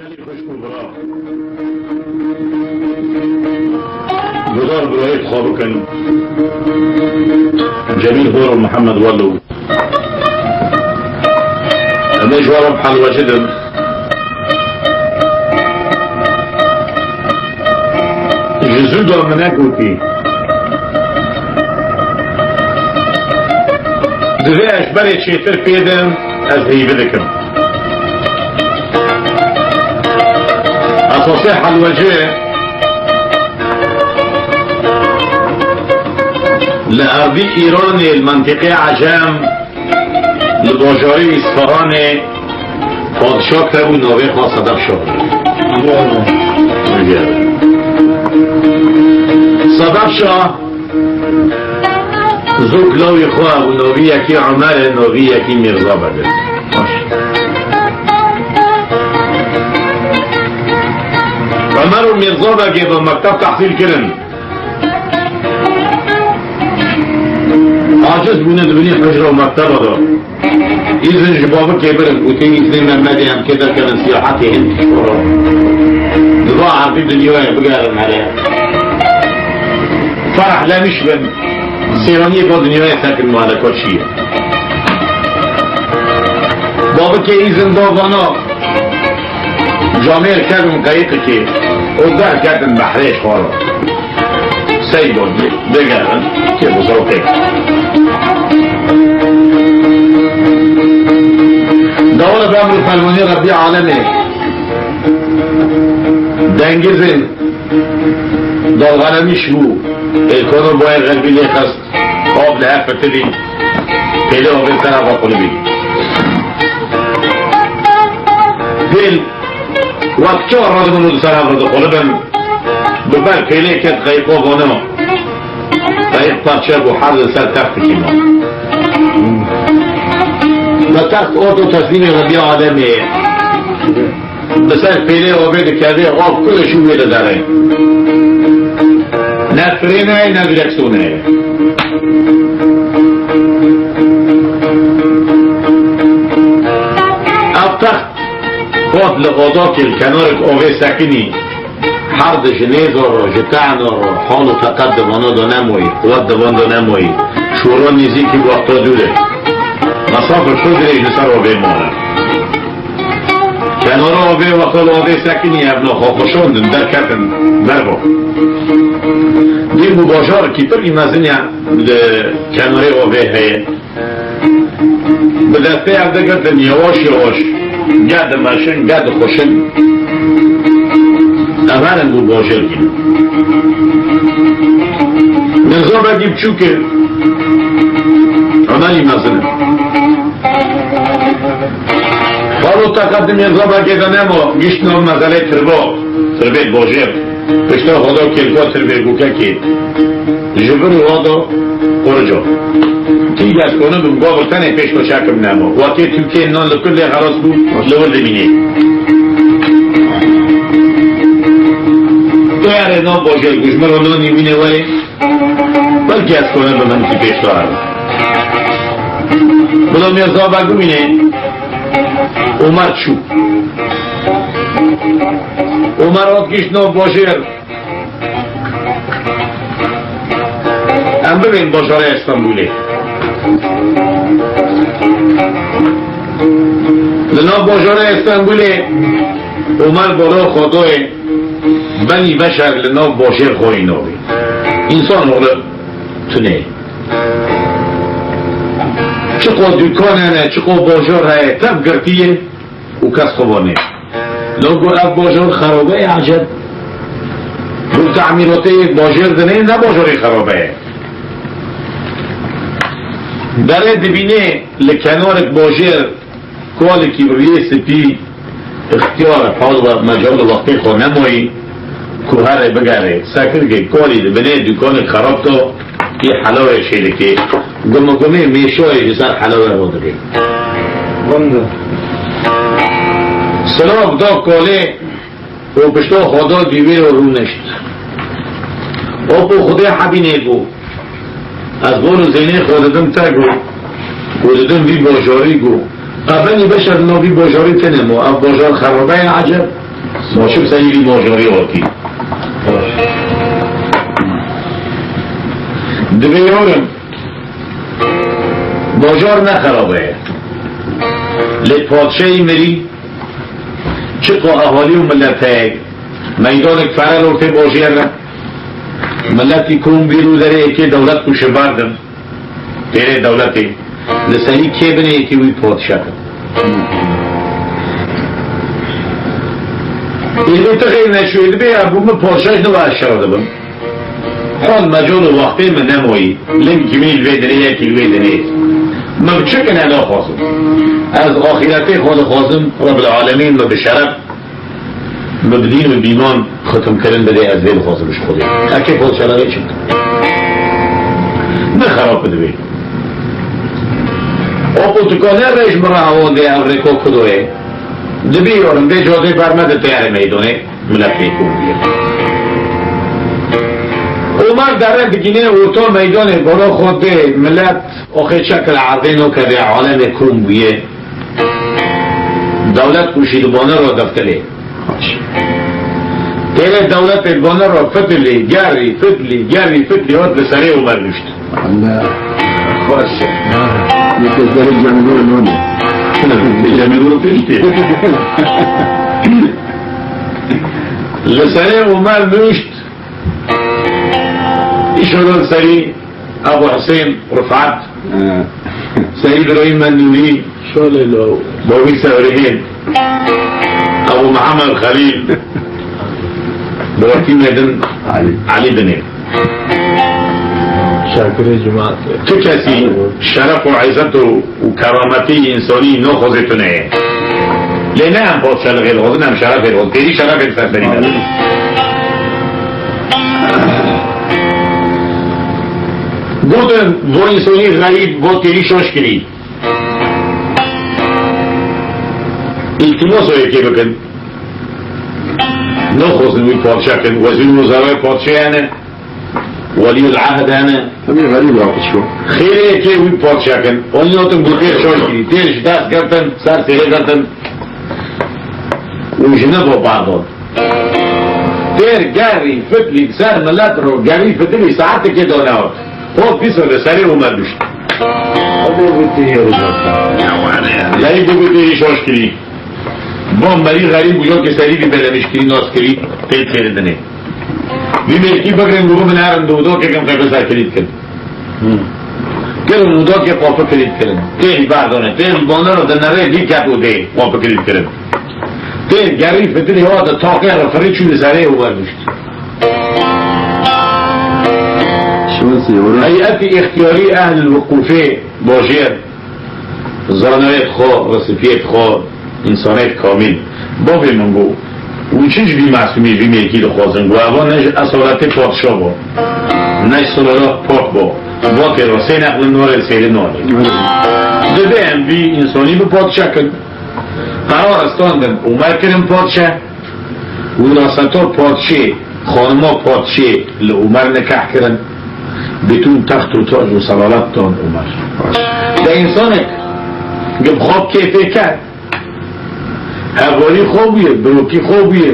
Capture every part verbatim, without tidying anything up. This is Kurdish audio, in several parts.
Xwişk û bira. Guhdar birayê xwe bikin. Cemîl Hor û Mihemed Welo. Em ê ji wan re bi helwecî din. Ji zû de min negotî. Divê ez ji berê çêtir pê de ez heyvî dikim. Esasê helwecê li erdî Îranê, li mentiqê Ecem, li bajarê Îsfahanê padşah hebû, navê xwe Sedef Şah. Sedef Şah zok lawî xwe hebû, navî yekî Omer e, navî yekî Mîrza Beg e. Omer û Mîrza Begê bi mekteb tehsîl kirin. Aciz bûne di binî hicra û mekteba de. Îzin ji babikê birin, gotin îzinê me medê, em kê derkevin siyahetê hin. Di va erdî dinyayê bigerin here. Ferehlemiş bin. Sêraniyê va dinyayê sekin, maleka çi ye. Babikê îzin da vana. Camêr kedin qeyikekê û derketin behrê ji xwe re. Sey got, bigerin, kê bi zewqê. Dawla bi emr û fermanî Rebbî alemê. Dengizên dalxanemîş bû. Êlkano boyê xelbî lê xist. Av li hev fitilî, pêlê avê ser hev qulibî. Dêl wek çawa radibin û li ser hev re diqulibin, bi ber pêlê ket qeyqa vana. Qeyq parçe bû, her li ser textikî ma. Ve text ordo teslîmê Rebbî alemê ye. Bi ser pêlê avê dikeve, av kul û şû wê didere. Ne frêne ye, ne direksiyone ye. Ev text hat li adakê li kenarek avê sekinî. Her di ji nêza re, ji tehna re, hal û teqet di vana de nemayî, quwet di van de nemayî. Şora nêzîkî wexta dûr e. Mesafê pir dirêj li ser avê mane. Kenara avê wexta li avê sekinî, ev naxa xweşandin, derketin derva. Dî bû bajarekî pir mezin ya li kenarê avê heye. Bi destê ev digirtin yewaş yewaş, geh dimeşin, geh dixweşin. Ev herin bû bajarekî. Mirzabekî biçûk e, Omerî mezin e. Xalo teqet di Mirzabekê de nema, gişt nav mezelê tirba, tirbê bajêr. Pişta xwe da kêlka tirbê gûkekê. Ji vir û wa da qurica. Tî gez kone bim, gavir tenê pêş xwe çekim nema. Wekê tûkê nan li kulê xelas bû, li wir dimînê. Tê erê nav bajêr, ku ji min re nanî wînê werê. Belkî ez kone bim, hin tî pêş da herim. Bila Mîrza Beg bimîne, Omer çû. Omer hat gişt nav bajêr. Em bibên bajarê Stenbûlê. Li nav bajarê Stenbûlê Omer bala xwe dayê, benî beşer li nav bajêr xwayî nabê. Însan oxlu tune. Çiqo dûkan hene, çiqo bajar heye, tev girtî ye. û kes xwe vanê. Lo ku ev bajar xerabe ye, eceb. Bo temîratê yek bajêr dinê, ne bajarê xerabe ye. Derê dibînê li kenarek bajêr kalekî bi riyê spî, ixtiyar e, hal ve mecal û wextê xwe nemayî ku here bigere. Sekirgê kalî dibinê dûkanek xerab da, yê helawê çêdikê. Gumegumê mêşayê ji ser helawê ro dibê. Silav da kolê û pişta xwe da dîwêr û rûnişt. Apo Xwedê hebînê go, ez bor û zênê xwe didim te go, û didim vî bajarî go. Ev benî beşer li nav vî bajarî tune mo, ev bajar xerabe ye eceb. Ma çi bi serî vî bajarê hatî? Divê yarim, bajar ne xerab e. Lê padşahî mirî, çiqa ehalî û milet heye, meydanek ferel ortê bajêr re. Miletî kom bîr û derê yekê dewlet kuşe berdin. Pêrê dewletê li serî kê binê yekê wî padşah. Êdî tu xêr neşûyê dibê ya bû min padşah ji niva ez şer dibim. Hal mecal û wextê min nemoyî. Ling kimî li vê dinê yekî li wê dinê. Min bi çi kine naxwazim. Ez axîretê xwe dixwazim, Rebbil Alemîn min bi şeref Min bi dîn û dîman xitimkirin bide, ez vê dixwazim ji Xwedê. Heke xwe şererê çi bikim? Ne xerab bidibê. Apo tu ka ne rêj min re hewandê ev rêko kudoyê. Dibî yorin vê cadê berme de teyarê meydonê milet lê kom bûye. Omar dere digîne orta meydanê baro xwe dê milet oxê çek li erdê nokeve alemê kom bûye. Dewlet kuşî di bane re deftelê. Têrê dewletê bane re fitilî, gerî, fitilî, gerî, fitilî hat li serê Omer nuşt. Allah. Xweş. Yekê serê cemî nûr nûnê. Cemî nûr piştî. Li serê Omer nuşt. Îşoran serî Ebu Husên Rifat, He. Seyîd Reîm Mendûrî, Şolê lo. Bawî Sevrihên, Ebu Mihemed Xelîl, Birakî Medin, Elî. Elî Dinê. Şakirê cemaatê. Tu kesî şeref û îzzet û, û kerametî însanî naxwazê tune ye. Lê ne em padşahliqê dixwazin, em şerefê dixwazin. Têrî şerefê li ser serî de. Gotin, vo însanî xerîb, vo têrî şaş kirî. Îltîmasa yekê bikin. Naxwazin wî padşah kin. Wezîr û wezarayê padşahê hene. Welî el-ehd hene. Hemî xerîb ya piçko. Xêrê yekê wî padşah kin. Onî hatin got têr şaş kirî. Têr ji dest girtin, ser têrê girtin. Û ji niva berdon. Têr gerî fitilî ser milet ro, gerî fitilî saetekê da nehat. Hop dîsa li serê Omer duşt. Hadi bitti yarı zaten. Leyî bû têrî şaş kirî. Bom merî xerîb û yokê serî vî belemiş kirî, nas kirî, tê têrê dinê. Vî mêrkî bigirin, bû min herin di odokê kin qepesa kilît kin. Kirin û dokê qapı kilît kirin. Têrî berdane. Têrî banero di nerê vî ket û dê qapı kilît kirin. Têr gerî fitilî wa di taqê re firî çû li serê û werdişt. Şansê ora. Heyetî îxtiyarî ehlil wiqûfê bajêr. Zanayêt xwe, resifiyêt xwe, însanêt kamîl. Bavê min bû. Û çi ji vî mesûmî, vî mêrkî dixwazin? Got, eva ne ji esaletê padşa bo, ne ji silora pak bo. Vatê re sê neqlin were sêrin were. Divê em vî însanî bi padşa kin. Qerar standin û me kirin padşa. Wiraseta padşê, xanima padşê li Omer nikeh kirin. Bütün text û tac û selalet dan Omer. De însanek gi bi xwe kêfê ket. Hevalî xwe bûye, birokî xwe bûye,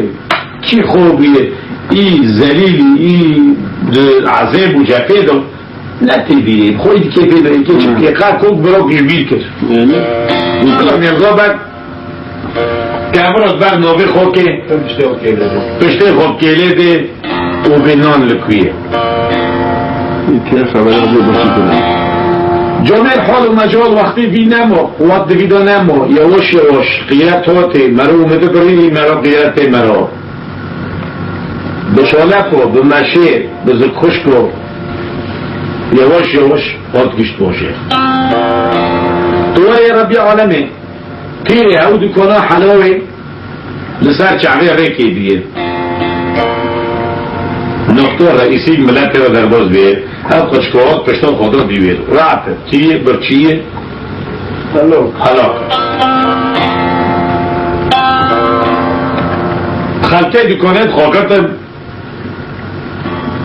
kî xwe bûye, î zelîlî, î di ezêb û cepê de ne tê bîrê. Xwe dikê pê de, yekê çi Hmm. pê qal kok birok ji bîr kir. Yani. Kar Mirza ber, kevira ber navê xokê, Piştê xwe kêlê de. Piştê xwe kêlê de û vê nan li ku ye. Îtiya xebera bê başî kir. Comêr hal û mecal wextê vî nemo, wextê vî de nemo, yewaş yewaş, qîret hatê, mero û midi birînî, mera qîretê mera. Bi şalepo, bi meşê, bi zikxuşko, yewaş yewaş hat gişt bajêr. Duayê Rebbî Alemê, pîrê ew dukana helawê, Li ser çavê rêkê bîye. Doktor reîsî miletê re derbas bîye. Ev qeçkohat pişta xwe da dîwêr. Rahat e. Tîye, birçîye. Helal. Helal. Xelkê dikane xwe girtin.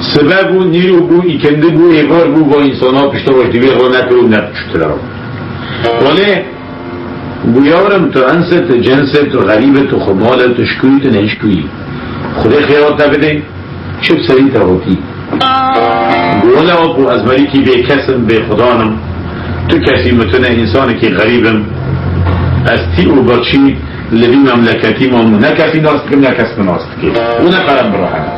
Sibe bû, nîro bû, îkindi bû, êvar bû, va însana pişta roj dîwêr re nekir û neçûtire re. Welê Gu yawrim, tu ens e, tu cins e, tu xerîb e, tu xwemal e, tu ji kuyî, tu ne ji kuyî. Xwedê xêra te bide, çi bi serî te hatî? Gu wele apo, ez merîkî bê kes im, bê xudan im. Tu kesî min tune, însanekî xerîb im. Ez tî û birçî li vî memleketî mam û ne kesî nas dikim, ne kes min nas dike. Û ne qerem bi re hene.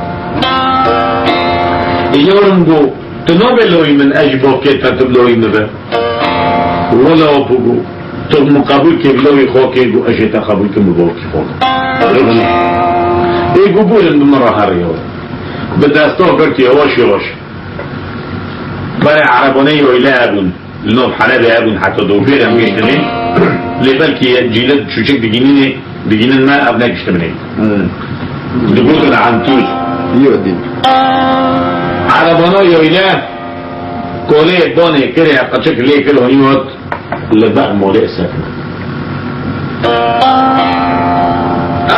Ê yawrim, gu tu nabê lawî min, ez ji bavkê te tu bi lawî min be. Wela apo, gu tu min qebûl kê, bi lawî xwe kê, gu ez jê te qebûl kim, bi bavkî xwe kim. Rixne. Ê gu bûrin bi min re here, yawrim. Bi desta girtî, yavaş yavaş. Berê erebanê yaylê hebûn. Li nav Helebê hebûn, heta dawî em giştinê. Lê belkî cîlê çûçik digînînê, digînin me, ev negiştibinê. Evet. Digotin entûz. Yok değil. Erebana yaylê, kolê banê kirê, qeçik lê kir, hanî hat li ber malê sekine.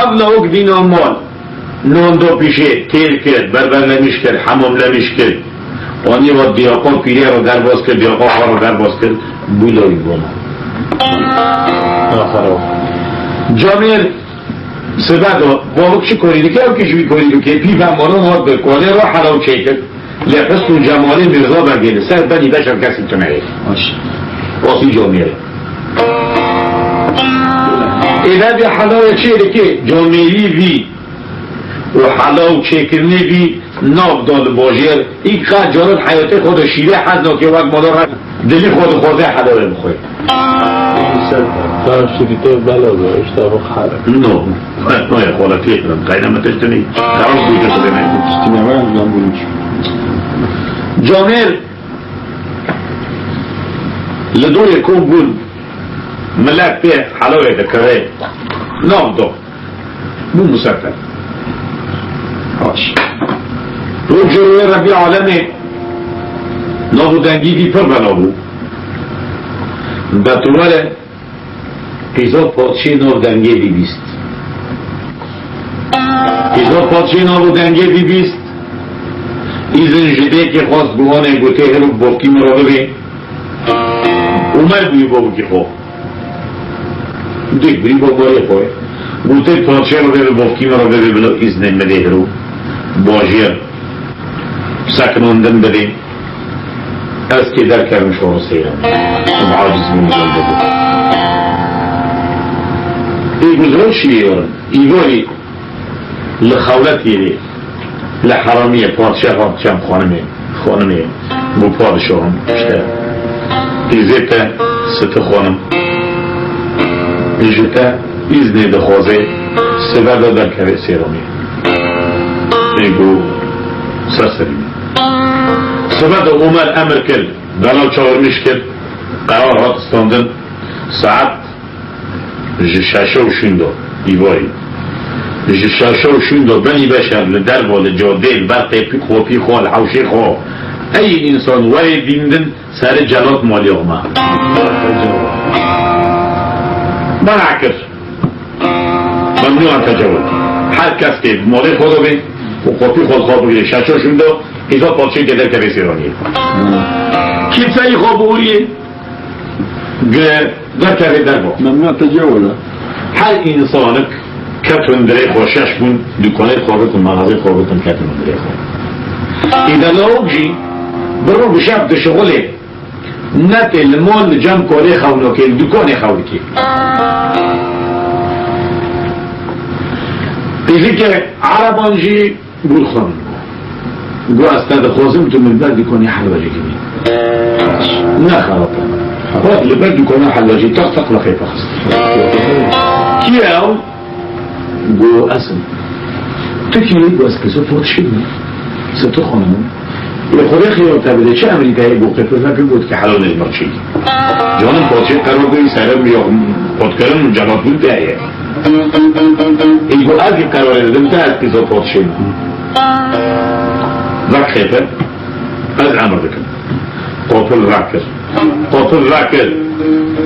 Ev lawik dîna mal. Nan da pîşê, têr kir, berber lemîş kir, hemam lemîş kir. Anî ve diyaqa pîrê re derbas kir, diyaqa xwe re derbas kir, bû lawî bona. Axir o. Camêr sibe da, bavik çi korî dike, ew kî ji wî korî dike, pî ve maran hat bi, kolê re helaw çêkir. Lê husn û cemalê Mîrza Begê li ser benî beşer kesî tune ye. Baş. Wasî camêrê. Êve vê helawê çê dike, camêrî vî û helaw çêkirinê vî nav da li bajêr, î qet caran heyatê xwe de şîrê hez nake wek mala re dilî xwe dixwaze helawê bixwe. Sen, sen şirîtê bela be, işte bu hal. No. Nayê xwe re têkirin, qeyne min tiştinî, xerab bû tiştinê. Tiştinê me, yan bû. Camêr li dorê kom bûn, milet pê helawê dikire, nav da. Bû musefer. Baş. Rojê Rebî alemê, nav û dengî vî pir bela bû. Betûwere Qîza padşê nav dengê vî bîst. Qîza padşê nav û dengê vî bîst. Îzin ji dêkê xwest, bi wanê gotê, hiro bavkî min re bibê. Û me bûyî bavkî xwe. Dêk birî babarê xwe. Gotê padşê re bê, bavkî min re bibê, bila îznê min dê hiro. Bajêr. Sekinandin bidê. Ez kê derkevim şoro seyran. Em aciz bûn, zor bû. Ê guzro şiye yorin. Îvarî li xewletiyê, li heramiyê padşah hat çem xanimê. Xanimê, bu padşahım işte. Teyze te, Siti xanim. Ji te îznê dixwaze, sibe de derkeve sêramê. Ê go ser serî. Sibe de Omer emir kir, bela çawirmiş kir, qerar hat standin, saet ji şeşe û şûn do, îvarî. Ji şeşe û şûn do benî beşer li derva, li cadê, li ber qêpî, qopî xwe, li hewşê xwe, ey însan werê dîndin, serê celat malî xwe me. Mena kir. Memnû an tecawuz. Her kes kê malê xwe de bê û qopî xwe li xwe bigirê, şeşe û şûn do, qîza padşê kê derkevê sêraniyê. Kimseyî xwe bi oriyê, Ge-, derkeve derva. Memnû te cewala. Her însanik ket hundirê xwe, şeş bûn, dûkanê xwe bitin, mexazê xwe bitin, ket hundirê xwe. Îdelawok jî bi rû bi şev dişixulê, netê li mal, li cem kolê xew nake, li dûkanê xew dike. Pîzike Ereban jî Gulxan. Got, ez te dixwazim tu min ber dûkanê helwacê kevî. Ne xerab e. Hat li ber dûkana helwacê, teq teq li xêpa xist. Kî ye ew? Got, ez im. Tu kî yî? Got, ez qîza padşê me. Sitixanim. Ê Xwedê xêra te bide, çi emrî te heye? Got, qepir vekir, got, ke helal nêz birçî. Canim padşê qerar dayî, serê min ya qotkirin û celatbûn te heye. Ê got, ez jî qerarê didim, te ez qîza padşê me. Vek xêpe, ez emir dikim. Qopil vekir. Qopil vekir.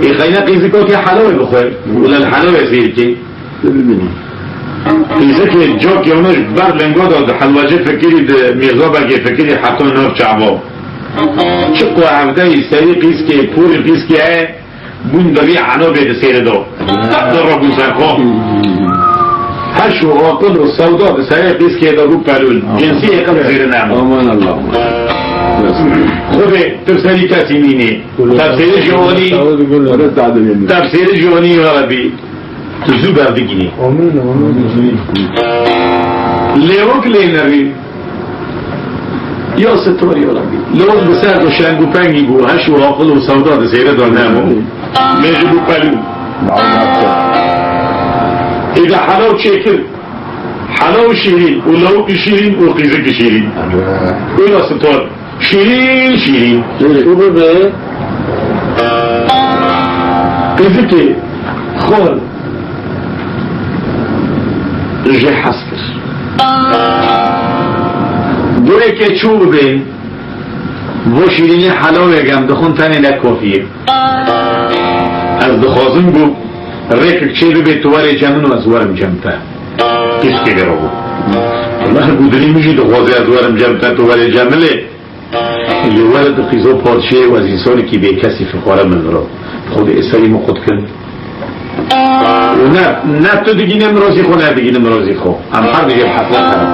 Ê xeyne qîzika ke helawê bixwe, wila li helawê sêr kê. Qîzikê cok yewne ji ber linga de di helwacê fikirî, di Mîrza Begê fikirî heta nav çava. Çiqo evdeyî serî qîzkê, porî qîzkê heye, Bûn devî enobê di sêre de. Sehde re bûn ser xwe. Heş û aqil û sewda di serê qîzkê de bû pelûl. Cinsî êqil zêre nemo. Aman Allah. Xwedê tu serî kesî nînî. Tefsêrê jiyanî. Tefsêrê jiyanî ya Rebî. Tu zû berdigînî. Amin, amin. Lêwik lê nerî. Ya sitar ya Rebî. Lêwik bi ser de şeng û pengî bû, heş û aqil û sewda di sêre de nemo. Mêje bû pelû. Êde helaw çêkir. Helaw şîrîn û lewikî şîrîn û qîzikî şîrîn. Wêna sitar. Şîrîn, şîrîn. Şîrîn. Û bibe. Qîzikê xor jê hez kir. Gurê ke çû bibên, vo şîrînê helawê gem dixwin tenê ne kofiyê. Ez dixwazim ku rêkek çê bibe tu werê cem min û ez werim cem te. Qîzkê vê re bû. Wellahî ku dilî min jî dixwaze ez werim cem te tu werê cem min lê. Li were di qîzo padşê û ez însanekî bêkesî fixware min viro. Xwedê ê serî min qut kin. Û ne, ne tu digîne min razî xwe, ne digîne min razî xwe. Em her dijî hesret herin.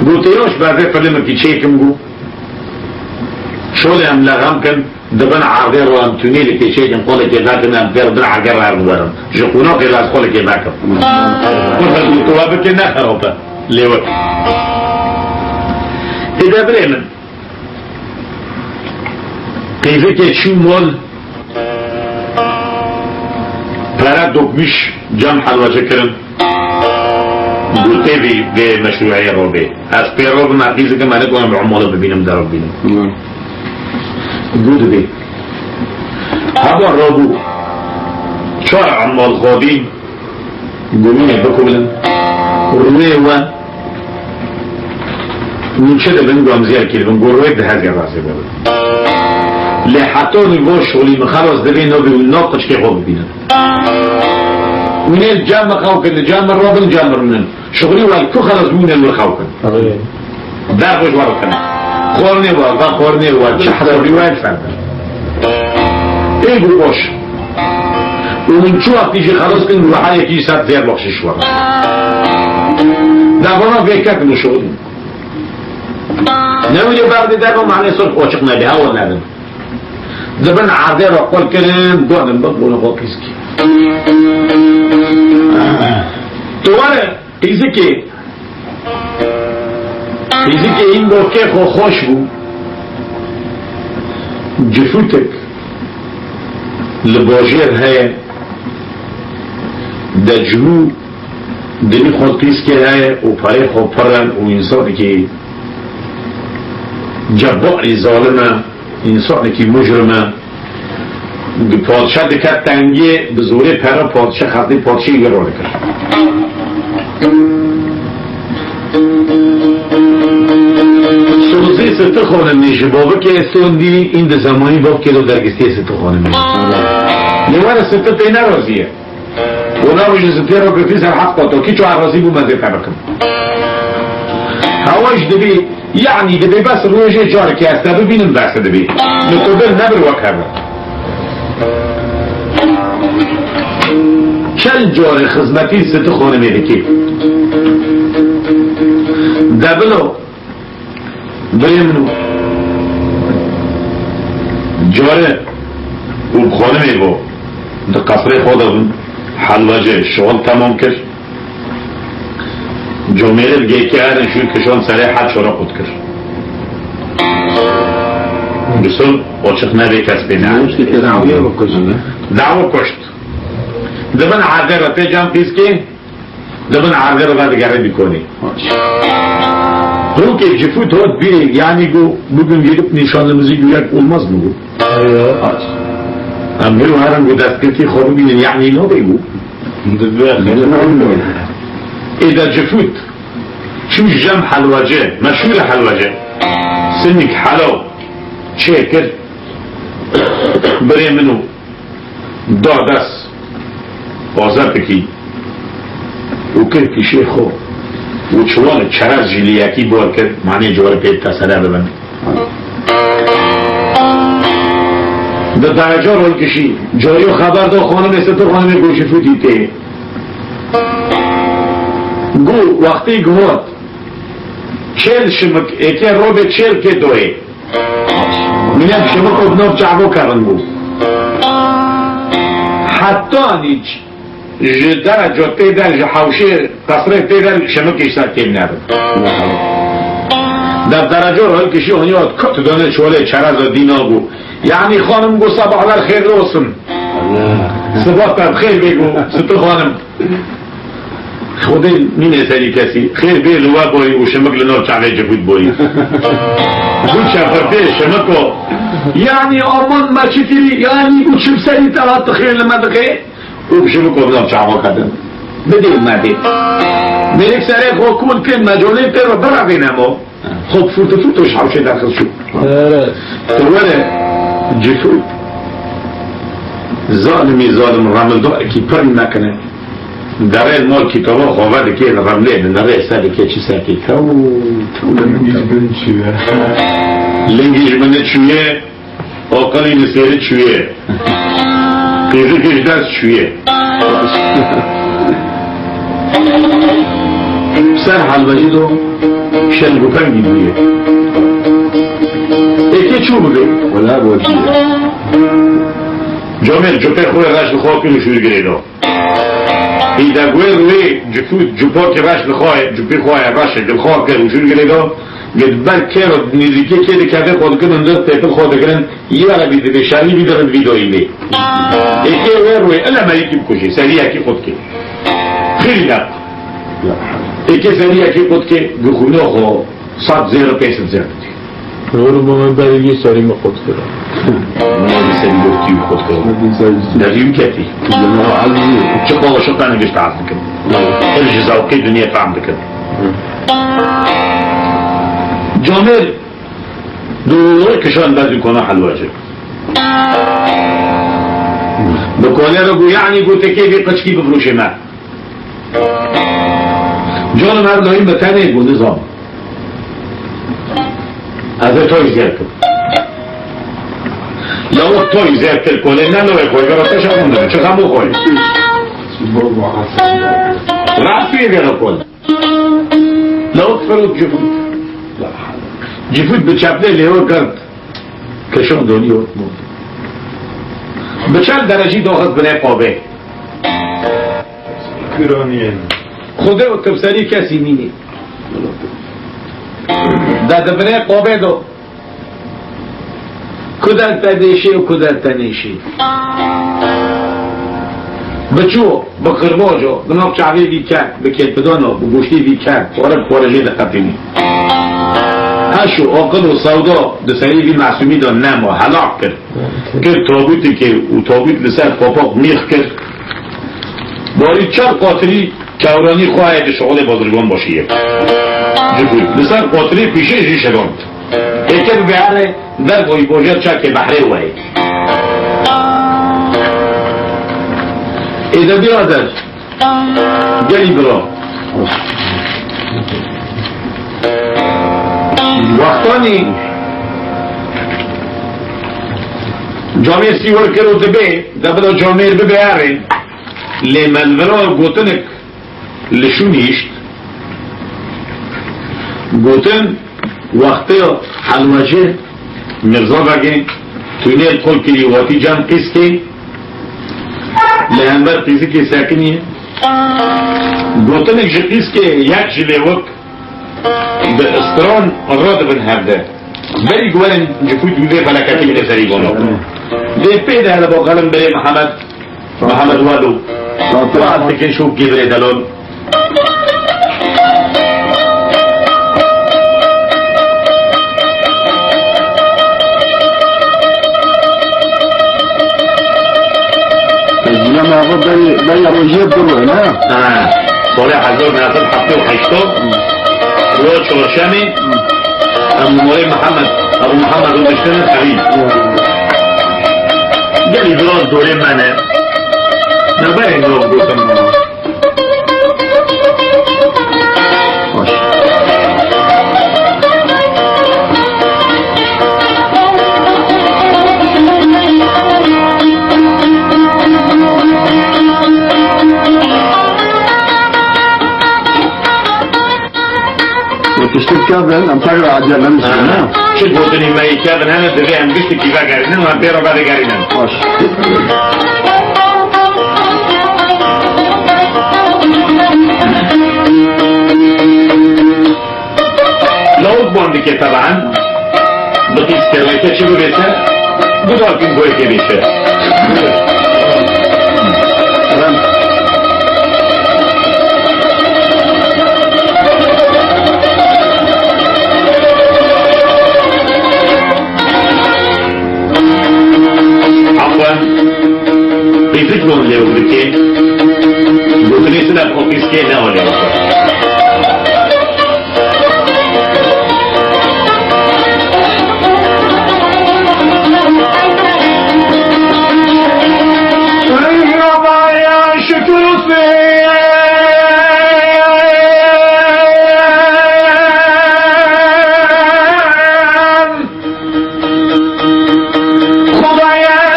Gotiye ji ber vê filimekî çêkim bû. Şolê em lexem kin, di bin erdê ro em tûnêlekê çêkin, qolekê vekin, em pêr bin erdê re em werin. Ji qonaxê re ez qolekê vekim. Xwe tu we bike ne xerab e. Lê wek. Êde birê min. Qîzikê çû mol, pere dokmiş cem helwece kirin. Gotê vî vê meşrûeyê robê. Ez pê robim, ez qîzikim, ez nikarim bi ummalı bibînim, dera bibînim. Hı. Got vî. Heba robû. Çar ummal xwedî. Gurûnê bikumilin. Rûyê we nûçe dibin, gamziyar kir bin, gurûyê di hezê razê bibin. Lê heta nîvo şolî min xelas dibê nabê û nav qiçkê xwe bibînin. Hûn ê li cem min xew kin, li cem min robin, li cem min rûnin. Şixulî we li ku xelas bûne wir xew kin. Amin. Ber xwe ji we bikin. Xwarinê we, ve xwarinê we, çi hesabî we li ser bin. Ê bû baş. Û min çi wextî jî xelas kin, ruha yekî ser zêr baxşiş we. Devana vê ketin û şixulî. Ne wî lê berdê derve mane sor açık nebî, hewa nebin. Di bin erdê re qol kirin, gotin bi, bunu xwe qîzkî. Tu were, qîzikê. Qîzikê hîn bokê xwe xweş bû. Cifûtek li bajêr heye. Decihû dilî xwe qîzkê heye û perê xwe pir in û însanekî cebbarî zalim e. Însanekî mujrim e. Di padşa diket tengiyê, bi zorê pere padşa xezdê padşê wê ro dikir. Sozê Sitixonimê ji babikê Sondî în di zemanî babikê de dergistiyê Sitixonimê. Lê were Siti pê nerazî ye. Û navê ji zitê re girtî ser heft qat, kî ço erazî bû mezê te bikim. Hewa ji dibî, yanî dibî bes rojê carekê ez te bibînim bes dibî. Li tu dil nebir wek hev. Çend carê xizmetî Sitixonimê dikî. Debilo. Birê min û care û bi xanimê bo di qesrê xwe de bin, helwece şixul temam kir. Comêrê bi gêkê herin şûn kişan serê hel çora qut kir. Bisul oçiq nebê kes pê ne. Dawa kuşt. Di bin erdê re tê cem qîzkê. Di bin erdê re vedigere dîkonê. Rokê Cifût hot bîrê, yanî got, bugün gidip nişanlımızı görmek olmaz mı bu? Ayo. Em hêr û herin ku destgirtî xwe bibînin, yanî nabê got. Êde Cifût çû cem helwece, meşhûr e helwece. Sinik helaw çêkir. Birê min û da dest Ozetikî û kir pîşê xwe û çiwanê çerez jî li yekî bor kir, manê cor pê tesele bibin. Di dereca rol kişî, carî xeber da xanimê, sê tu xanimê ku ji fûtî tê. Got, wextê got, çêl şimik, êkê robê çêl kê doyê. Mîne şimik û nav çavo kerin bû. Heta nîç. Ji dereca tê der, ji hewşê qesrê tê der, şimikî ser kêm nebin. Dev dereca rol kişî, honiya kut dane çolê çereza dîna bû. Yanî xanim got, "Sabahlar xêrli olsun." Sibah te bi xêr bê, got, "Situ xanim." Xwedê nîne serî kesî. Xêr bê li we boyî û şimik li nav çavê cifût boyî. Got, "Çefe pê şimik o." Yanî aman me çi kirî, yanî û çi bi serî te hat, xêr li me dixê. Û bi şivik û bi nav çava kedin. Bidê û mebê. Mêrik serê xwe kûl kir, mecolê pê re birevê nemo. Xwe fûrte fûrte ji hewşê derxist çû. Evet. Tu were cifû. Zalimî zalim, remildarekî pir nekine. Derê mal kîtaba xwe vedikê, remlê dinere, ser dikê çi serkê. Tew, tew li min Lingî ji bin çûye. Lingî ji min çûye. Aqilî li sêri çûye. Qîzikî ji dest çûye. Ser helbejî do şeng û pengî bûye. Êkê çû bibe? Wela bo çûye. Comêr cupê xwe reş li xwe kir û şûr girê do. Î degwêr wê cifût, cupakî reş li xwe, cupî xwe reş li xwe kir û şûr girê do. Ged ber kêr nêzîkê kê dikeve xwe dikirin, dir têpil xwe dikirin, ya Rebî dibê şerî bî, dirin vîdoyî bê. Êkê wê rûyê, ile merîkî bikujê, seriyekî xwe dikê. Xêrî ne. Êkê seriyekî xwe dikê, bi xwîna xwe sed zêr, pênc sed zêr dikê. Were bana berî serî me xwe dikir. Mali serî wekî xwe dikir. Derî wî ketî. Çi xwe şiqane gişt az dikin. Her ji zewqê dinyê fam dikin. Camêr dûrê kişan bezî kona helwacê. Bi kolê re got, "Yanî gotekê vê qeçkî bifroşê me." Canım her daim bi tenê got, "Nizam. Ez ê toy zêr kim." Ya wek toy zêr kir kolê, ne lawê xwe, vera te şaxin dibin, çi xem û xwe. Rahat pê vera kol. Lawik ferût cifût. Cifût bi çeplê lêwe girt. Keşan donî ot mû. Bi çel derecî doxist binê qabê. Kiraniyên. Xwedê û tevserî kesî nînî. De di binê qabê do. Ku der te dêşê û ku der te nêşê. Bi çû, bi qirbojo, bi nav çavê vî kek, bi kêlpidano, bi goştê vî kek, xware bi xware jê diqepînî. Heş û aqil û sewda di serê vî mesûmî de nema, helaq kir. Kir tabûtikê û tabût li ser qapak mîx kir. Barî çar qatirî Kewranî xwe heye di şixulê bazirgan başî ye. Cifût. Li ser qatirê pîşê jî şedand. Êke bi beherê dergoyî bajêr çakê behrê weyê. Êde birader. Gelî bira. Wextanî camêr sîwir kir û dibê, de bila camêr bibe erê. Lê me li vira gotinik Li şûn hişt. Gotin, wextê helwecê Mirza Begê tunêl qul kirî, watî cem qîskê, li hember qîzikê sekinî. Gotinik ji qîskê yek ji lêwik bi stran radibin hevde. Berî ku werin cifût wî vê felaketê bide serî gono. Vê pê de hele bo xelim birê Mihemed. Mihemed Wado. Tamam. Dua dikin şok gebre delon. Yine mi abi ben, ben yapacağım dur ne? Ha. Sonra hazır nasıl hafta haşto. Yo çorşemi. Em morê Mihemed, Ebu Mihemed û diştene xevî. Gelî biraz dorê me ne. Ne berê ne gotin. Baş. Tiştik kevin, em tekrar acele mişin, ha? Çi gotinî me yê kevin hene, divê em giştikî vegerînin û em pê re vedigerînin. Baş. Lawik bandikê teban, bi qîskê rêke çi bibête, gudarkî goyekê bêşe. Afwan, qîzik non lêw dike, gotinê sila bi qîskê ne o lêw. Xwedayê,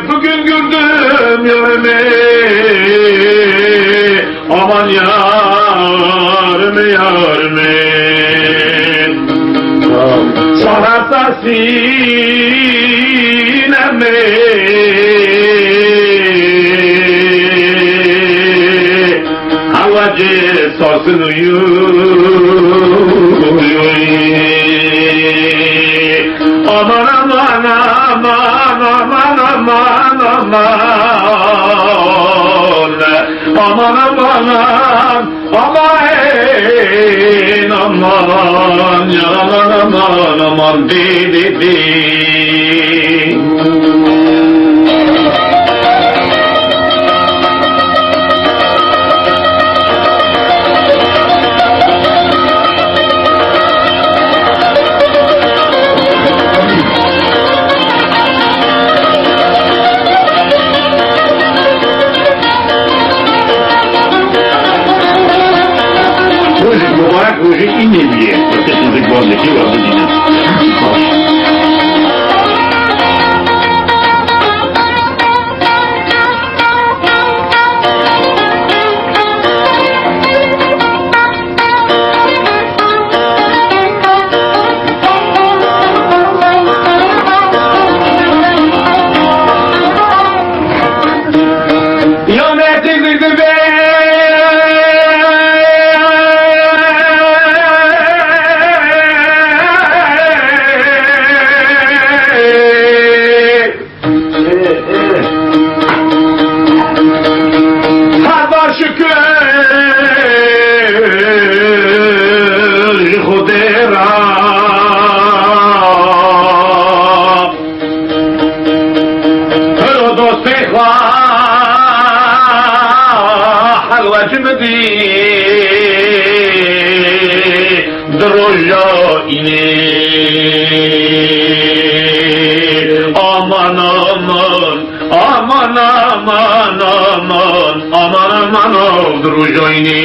bugün gördüm yarımı. Aman yarımı, yarımı. Sahra sasî Hewacê sasin û yû, yû. Aman, aman, aman, aman, aman, aman. Aman, aman, aman, aman, aman, aman, aman, aman, di, di, di. Rojek mubarek, rojê înê bûye. Bi tiştê zik bandekî we bidînin. Ya ne tizî dibe. Heva şükür ji Xwedê re. Piro dostê xwe helwec min dî di roja înê. Aman, aman, aman, aman, aman, aman, aman, aman, di roja înê.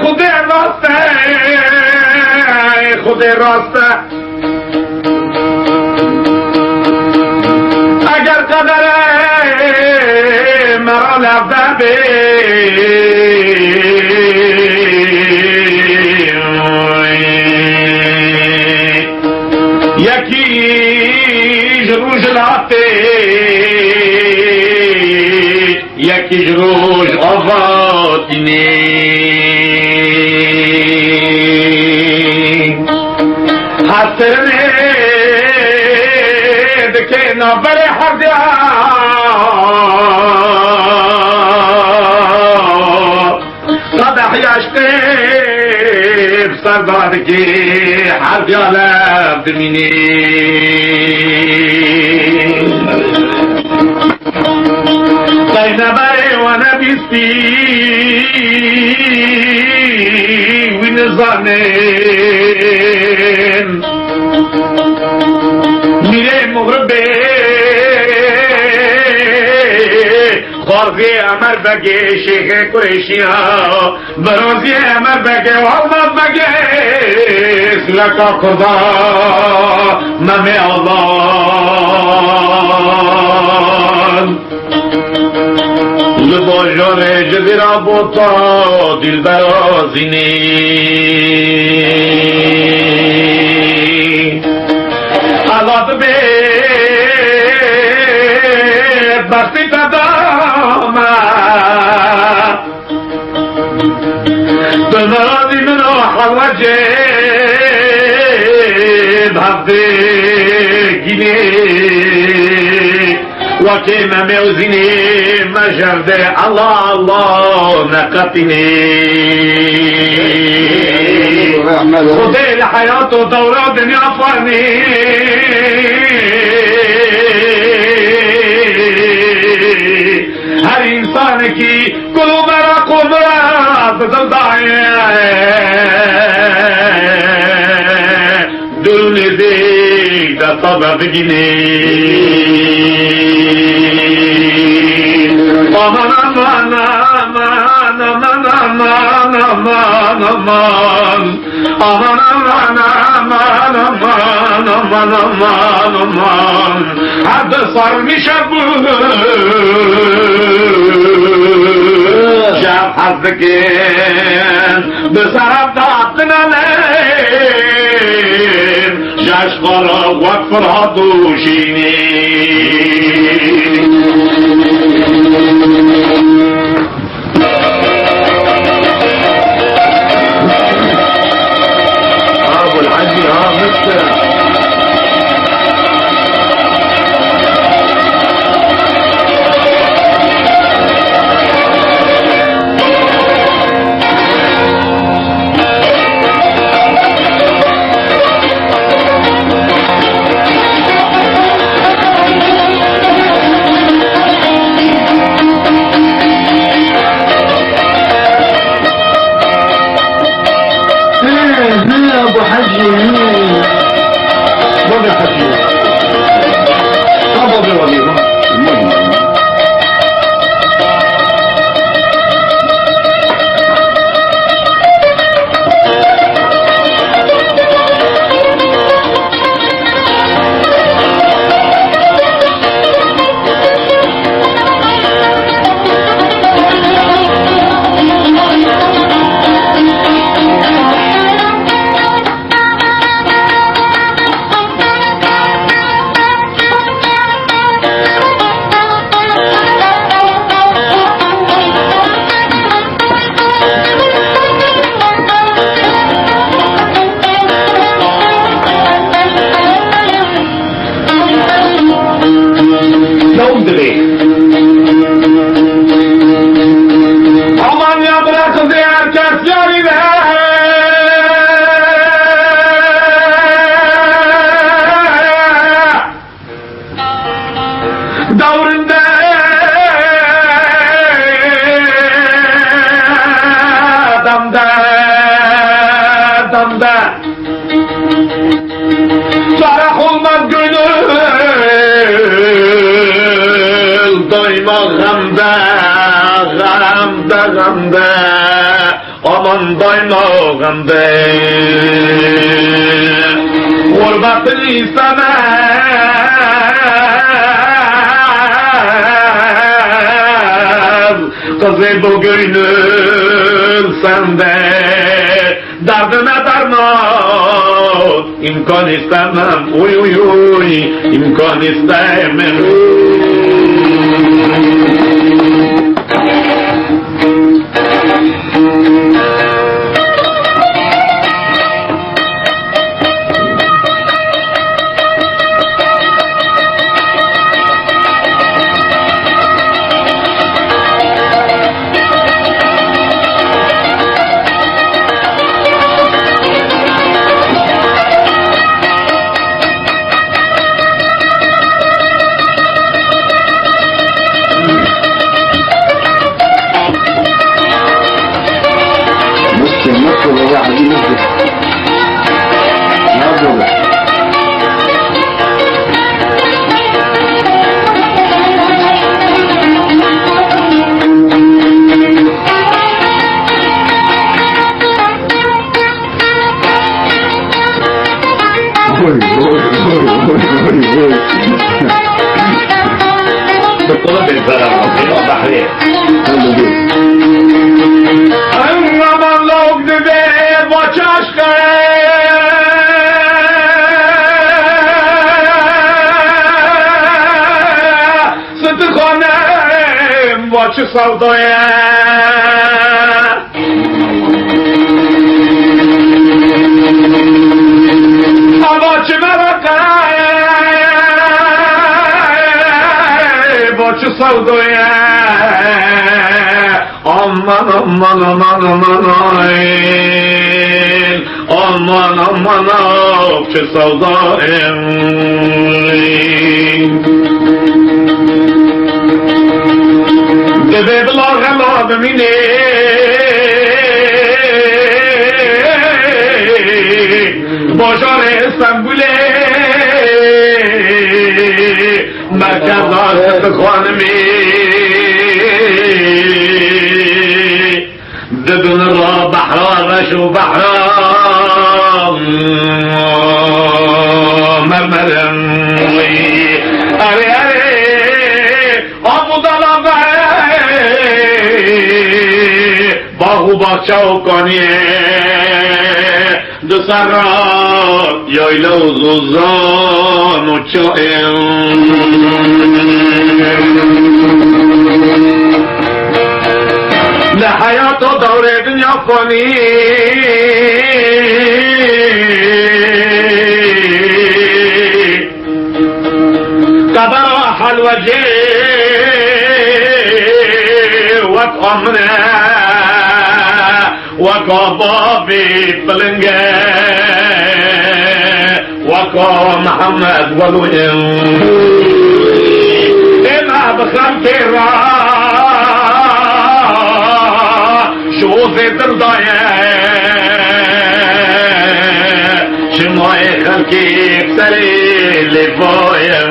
Xwedê rast e, Xwedê rast e. Eger qederê me re levde bê, yekî ji Rojhilatê Yekî ji roj ava tînê. Her serê dike navberê herdiya. Qedeh yaştê bi ser dadikê herdiya lev dimînê. Peyxemberê we nebîstî, wî nizanin. Mîrê Muxribê, xwarziyê Emer Begê, şêxê Kurêşiya, Beroziyê Emer Begê, Almaz Begê, Sireka Kurda, Memê Alan. Li bajarê Cizîra Bota, Dilbera Zînî. Ela dibê bextî te dame. Tu nerazî min o hewecê bi hevdê gînê. Wekê Memê û Zînê mejerde, Allah Allah neqetînê. Xwedê li heyat û dewra dinya fanî. Her însanekî Kul û meraq û mirad bi dil daye. Dûr û nêzîk desta de bigînî. Aman, aman, aman. Aman, aman, aman, aman, aman. Aman, aman, aman, aman, aman, aman. Her du sarmîşe bû. Şev hez dikin. Bi seref datinanên. Şeş xara wek Firat û Şînî. Abul Hecî ha Mister. He, he, Abu Hecî, he. Baba Hecî. Baba be wali, baba. Lewm divê. Aman ya bira qizê her kes yarî be. Dewrinde, demde, demde. Ferah olmaz gönül, daima gamde, gamde, gamde. Aman daima gamde. Gurbetini istemez. Kızı bu gönül sende. Derdime derman, imkan istemem, uy, uy, uy, imkan istemem. Behrê. Engaman lawk dibê baş aşqe. Stixanem baş sewdayê. Ava çi meraqe, bo çi sewdoye? Aman, aman, aman, aman, ay. Aman, aman, av çi sewdoye. Divê bila xela bimînê. Bajarê Stenbulê merkeza Stixanimî. Dibin ra behra reş û behra mermerim. Erê, erê, Abu Dala be, bax û baxça û kaniyê, di serra yayla û zozan û çayê. Li heyata dewrê dinya fanî. Qebera helwecê wek amine, wek babê pilinge, wek Mihemed Welo in. Ême bi xelkê re Şozê dil daye, çimayê xelkê serê lêvaye.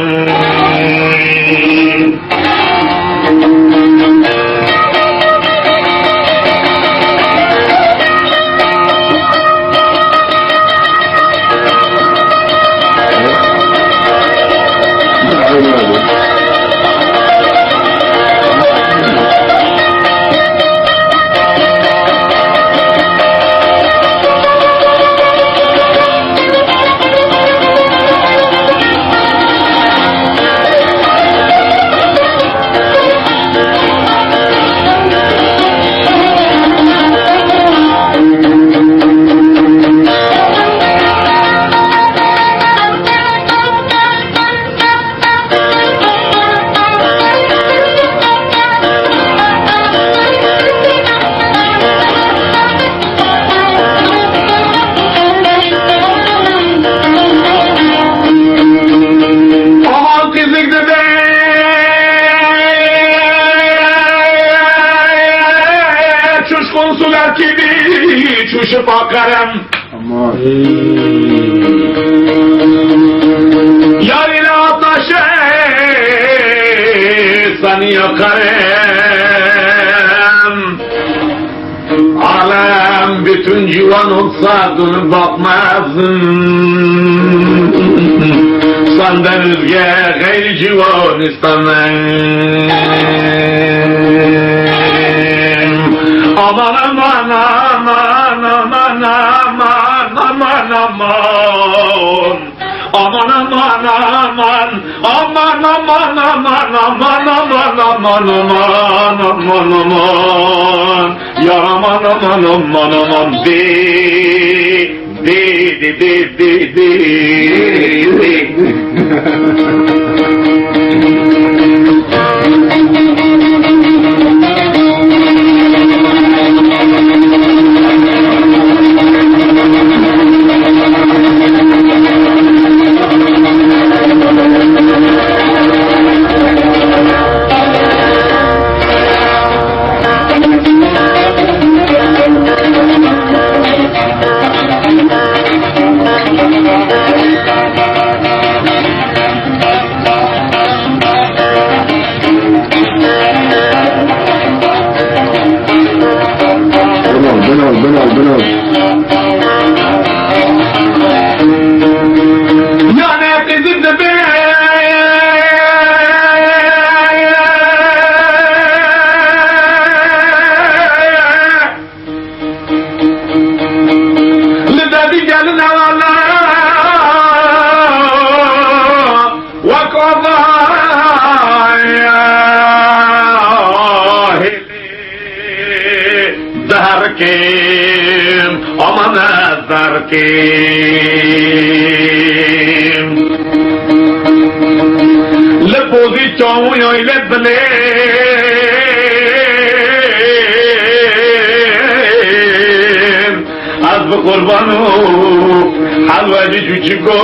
Aman qîzik dibe, çuş konsuler kibî, çuş fakerem. Aman. Yarî la taşe saniya karem. Alem bütün ciwan olsa dönüp bakmazdım. Senden özge gayri ciwan istemem. Aman, aman, aman, aman, aman, aman, aman. Aman, aman, aman. Aman, aman, aman, aman, aman, aman, aman, aman, aman. Yar aman, aman, aman, aman. De, de, de, de, de, de, de. Kim, aman ez derkim. Li pozî çawû yay lê dilê. Ez bi qurban û helwecî çûçiko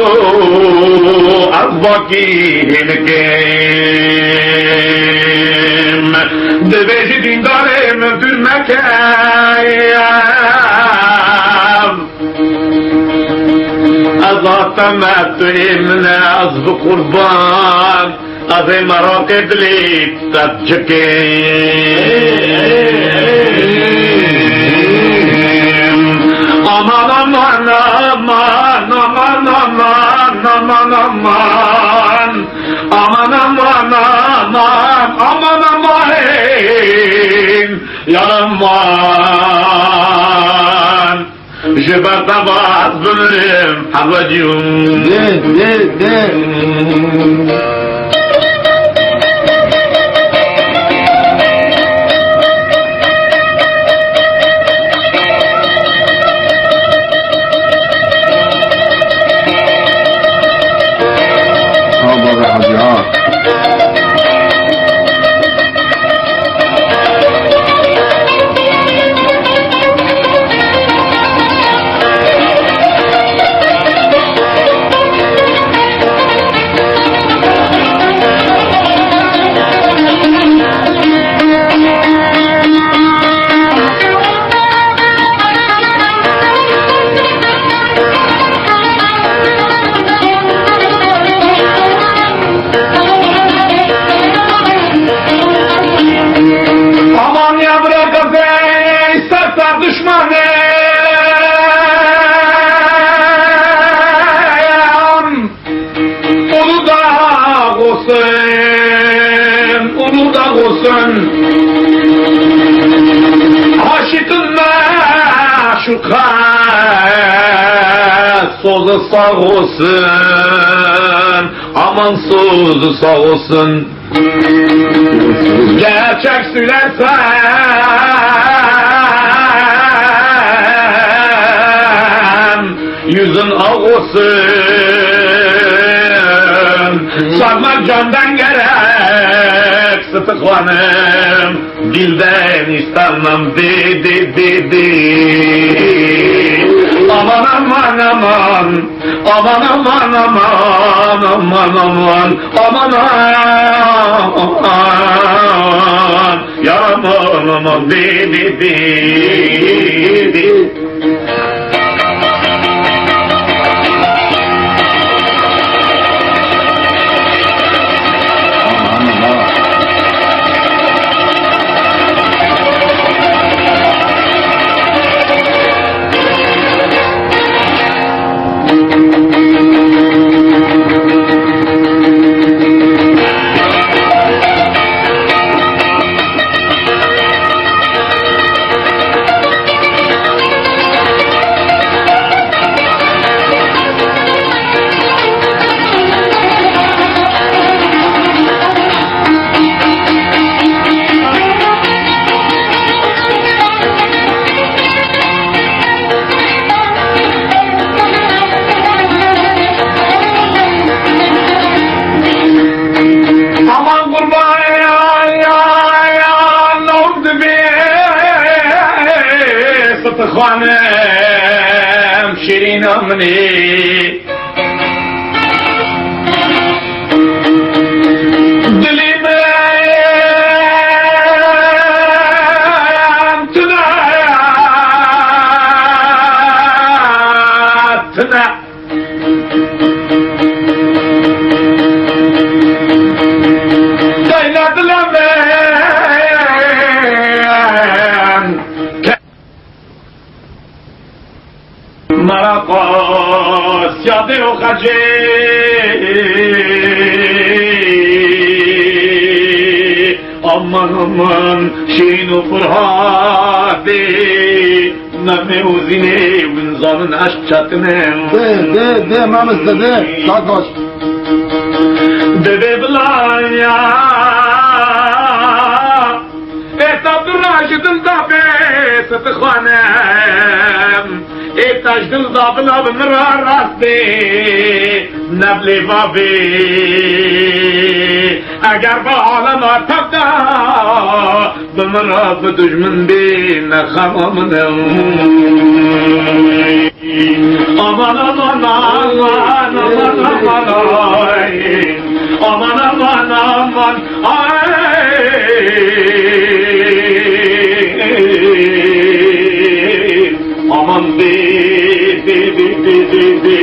ez bakî hêlikim. Dibêjî dîndarê min dûr meke. Ez hateme tu ê min e, ez bi qurban. Ez ê meraqê dilê te dicikêm. Aman, aman, aman, aman, aman, aman, aman. Aman, aman, aman, aman, aman, ey, yar aman. Ji ber te va ez bimirim, Hewecî. Dê, dê, dê. Ha, baba Hacı, ha. Aman ya bırak kafayı, istersen düşmanım. Uludağ olsun, Uludağ olsun. Aşıkın maşuka, sözü sağ olsun. Aman sözü sağ olsun. Gerçek söylesem, yüzün ak olsun. Sarmak candan gerek, Sıtık Hanım. Dilden istemem, di, di, di, di. Aman, aman, aman. Aman, aman, aman, aman, aman, aman, aman. Yar aman, aman, di, di, di, di. Aman qurban ya, ya, ya, ne oldu be? Sıtık Hanım, şirin amni. Dilî min tune, tune. Dayna dile min. Mera qas yadê û xecê. Aman, aman, Şîrîn û Furhatê, Memê û Zînê, win zanin eşq çetin e. Dê, dê, dê, mamoste, dê. Saet baş. Divê bila ya. Êta tu rajidin da bê, Dixwanim ê tejdil da bila bi min re rast bê, ne bi lêva bê. Eger bi alema tev de bi min re bi dijmin bê, ne xema min e. Aman, aman, aman, aman, aman, aman, ay. Aman, aman, aman, ay. Aman, di, di, di.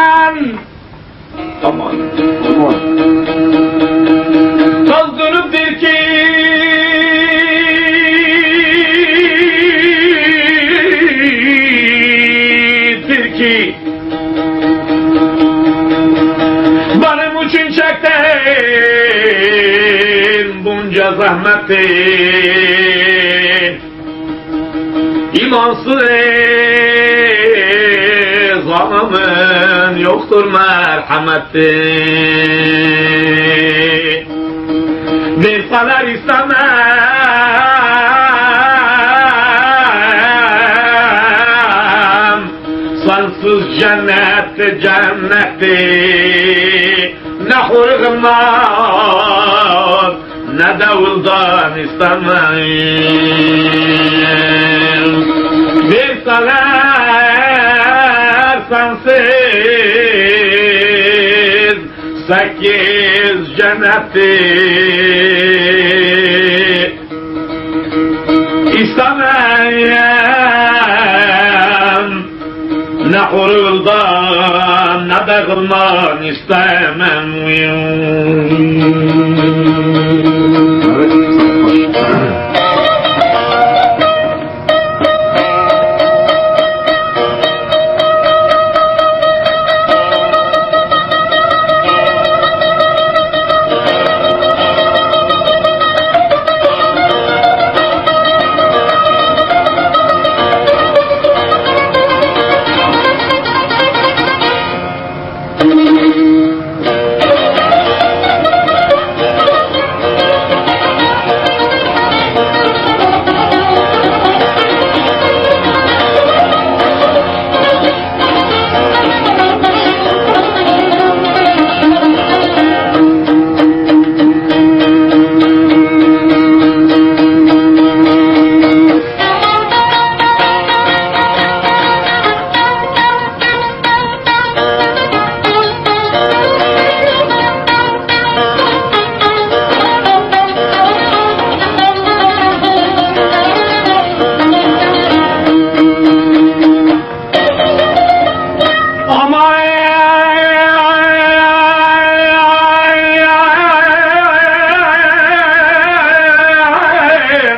Aman! Aman! Aman! Tazdunum Tirki, Tirki. Benim için çektin bunca zahmeti. İmansız adamın yoktur merhameti. Verseler istemem. Sensiz cennet cenneti, ne hurgman, ne de wildan istemem. Verseler sensiz sekiz cenneti istemem. Ne huruldan, ne de gılman istemem.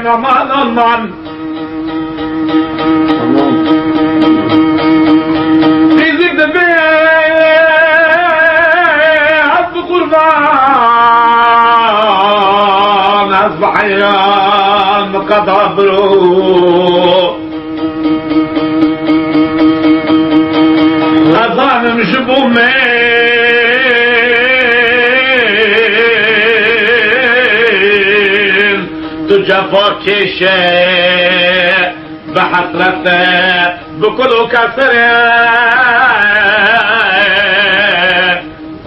Aman, aman, aman. Rîzik dibe ez bi qurban, ez bi heyran, bi qeda biro. Vekêşe bi hesrete, bi kul û kesere,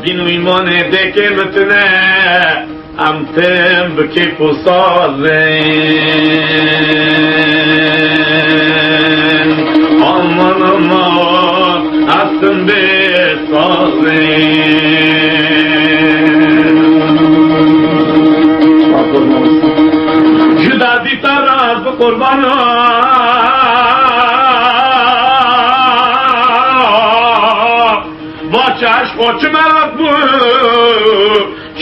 dîn û îmanê dêkê min tune, em tim bi kêf û sazin. Aman, aman, ez tim bê sazin. Ji derdî te re ez bi qurban im. Va çi eşq û çi meraq bû,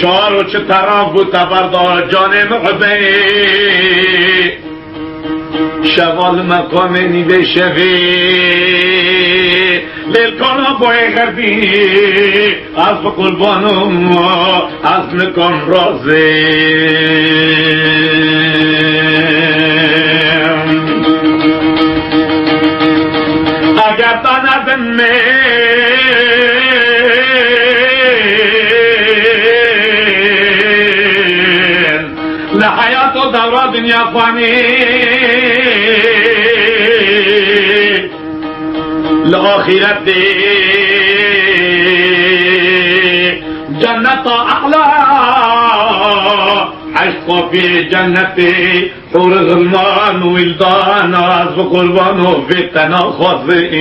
çar û çi teraq bû, te berda canê min Ubey. Şeva li meqamê nîvê şevê, lê li kana boyê xerfî, ez bi qurban im, ez nikim razê. Eger te nedin min, li heyat û dewra dinya fanî, li axîretê cenneta ehla, eşqa pî cennetê, hûr xilman û wîldan, ez bi qurban û vê te naxwazim.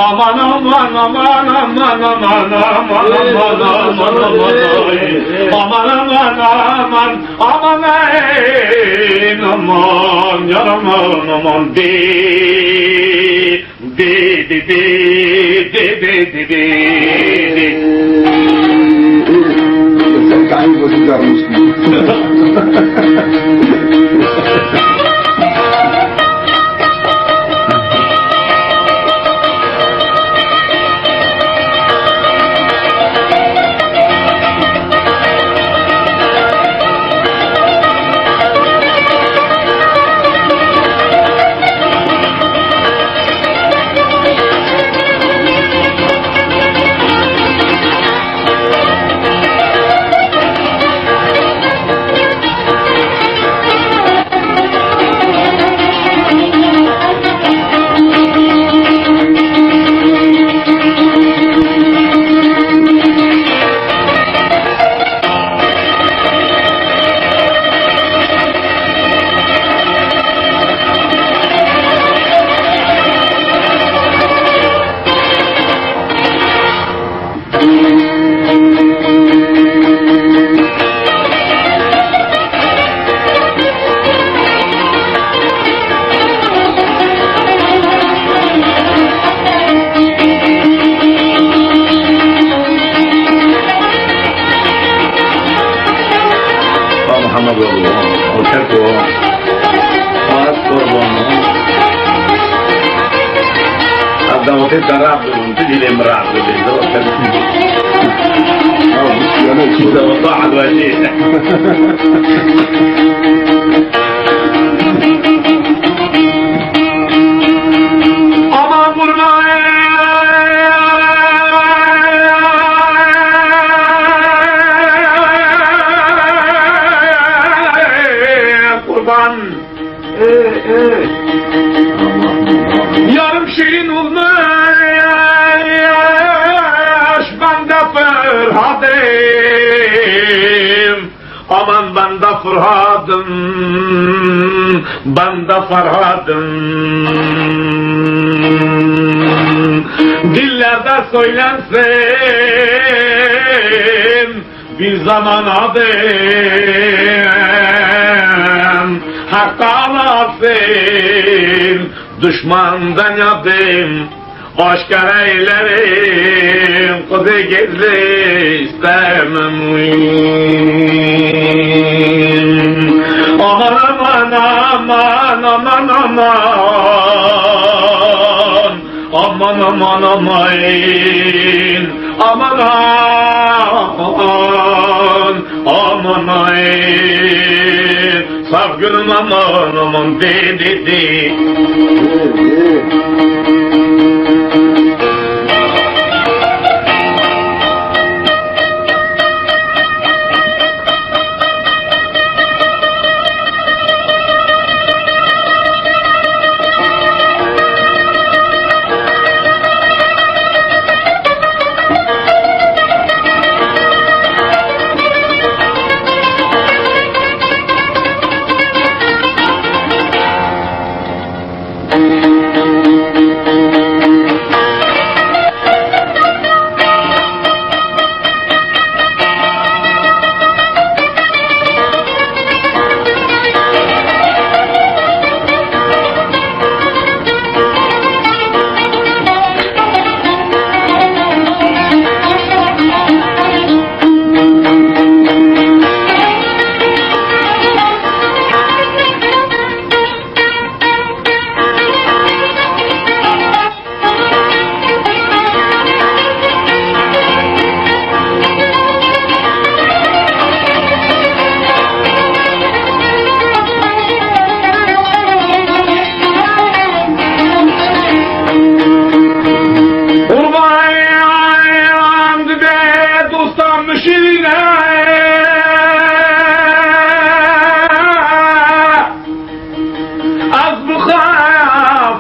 Aman, aman, aman, aman, aman, aman, aman, aman, aman, aman, aman, aman, aman, ey, aman, yar aman, aman, di, di, di, di. Sen kahin gözüm darmışsın. Muhammed oğlu, o tek o. Ağaç korbanı. Adam o tek taraf durun, tu dile mırak durun. Abi, yani, işte, o taat ve şey. Aman vurma, ey, kurban. Ey, ey. Yarım şirin olmuş, ben de Ferhadım. Aman ben de Ferhadım, ben de Ferhadım. Dillerde söylensin bir zaman adım. Hak talasın düşmandan yadım. Aşkara eylerim, kuzey gizli istemem. Aman, aman, aman, aman, aman. Aman, aman, aman. Aman, aman, aman, aman. Saf gülüm aman aman de de de.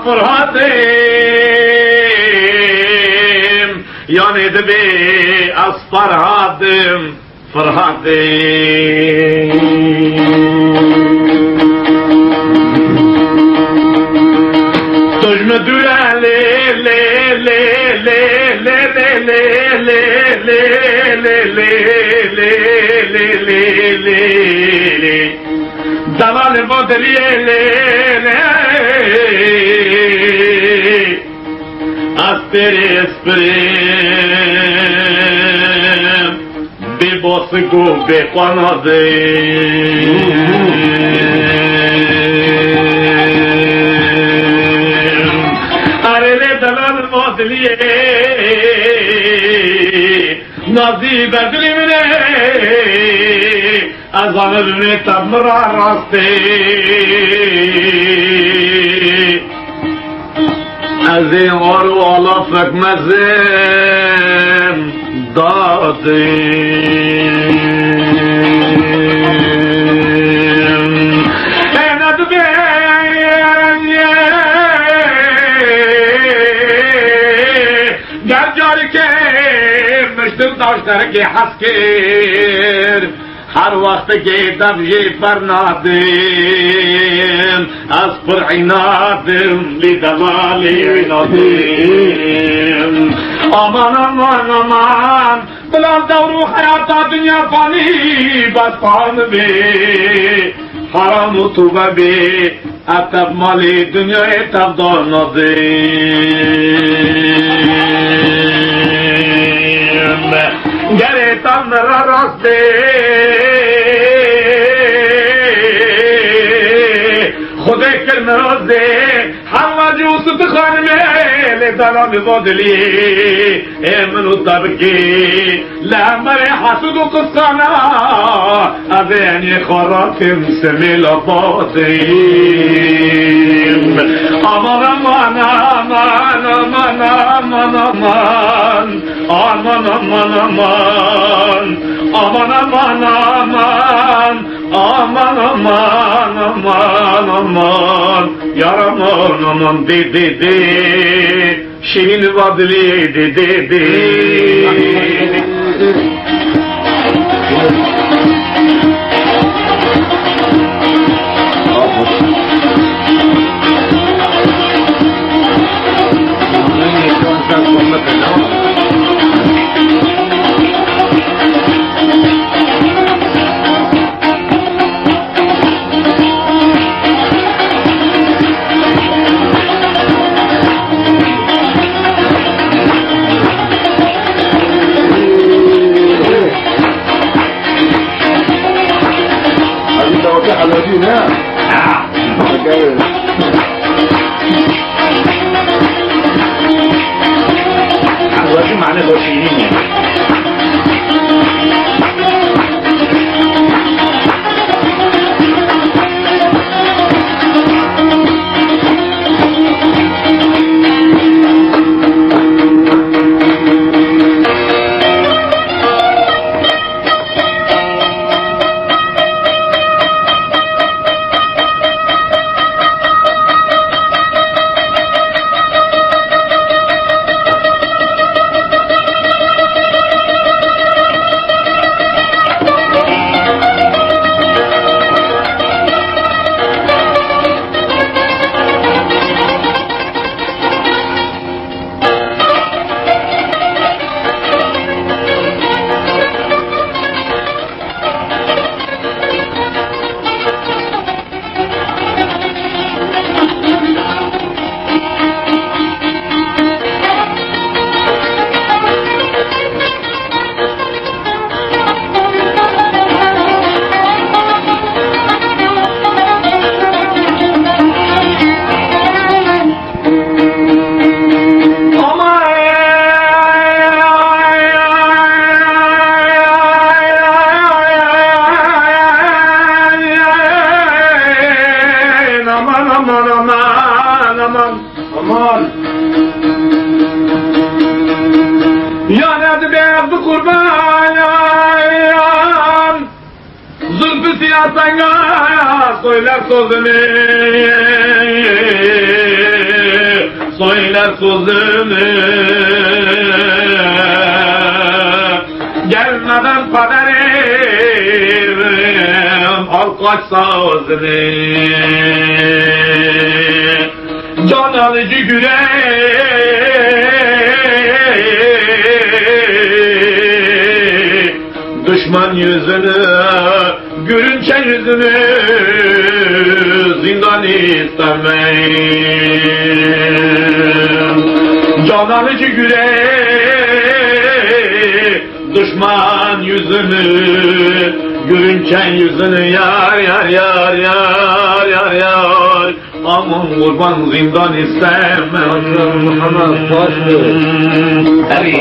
Ferhadim, yanê dibê ez Ferhadim, Ferhadim. Tu ji min dûr e, lê, lê, lê, lê. Delalê vo diliyê lê, lê. Asperê, asperê. Bê bosik û bê qanadê. Erê lê delal vo diliyê. Nazî bedilî min e, ez zanibim ê tev min re rast e. Ez ê ar û alafek mezin dadê. Ê nedibê. Ger carikê miştim taşterekê hez kir, her wextekê dev jê bernadim, ez pir înadim, lê delalê wî nadim. Aman, aman, aman, bila dewr û heyata dinya fanî bes par nibê, heram û tûbe bê. Ev tev malê dinyayê tev dar nadim. Gerê tev min re rast bê. Xwedê kir min razê. Hema cû sitixanimê lê dela min va dilî. Ê min û te bikî. Li hemberê hesûd û qisqana, ez ê enê xwe rakim simê labadê. Aman, aman, aman. Aman, aman, aman. Aman, aman, aman. Aman, aman, aman, aman. Yar aman, aman, dê, dê, dê. Şîrîn va dilê dê, dê, dê. Abi, dawete helwacı ne? Ha. Gel. Helwacı mane boşinin ya. Aman, aman, aman, aman, aman. Aman. Ya Rebbi, Rebbi kurban. Zulfü siyah tengaya söyler sözünü. Söyle sözünü, gelmeden kaderim, al kaç sazını. Can alıcı yüreğim, düşman yüzünü, görünce yüzünü, zindan istemem. Can alıcı yüreğim, düşman yüzünü, görünce yüzünü, yar, yar, yar. Aman kurban, zindan istemem. Muhammed, baş ver. Tabii.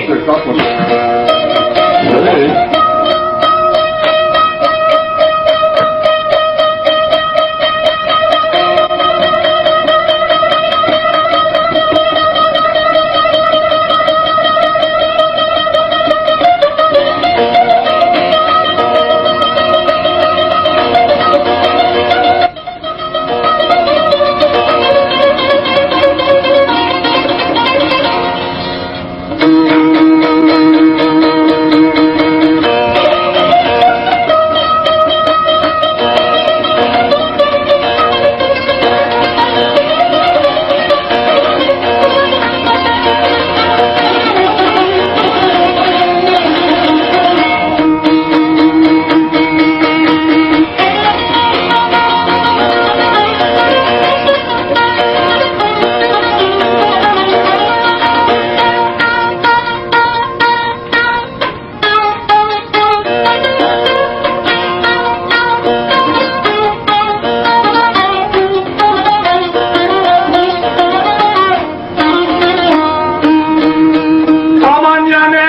Aman ya ne,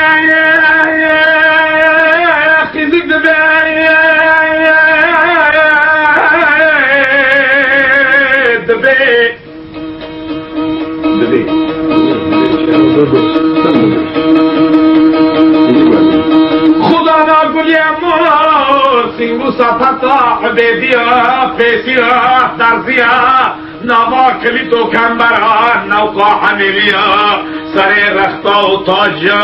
xizik dibe, dibe. Dibe. Xuda na gulê mo, sîngu sapata, hibêdiya, pêsiya, darziya. Nava kilît û kembera, newqa hemêliya, serê rexta û taca.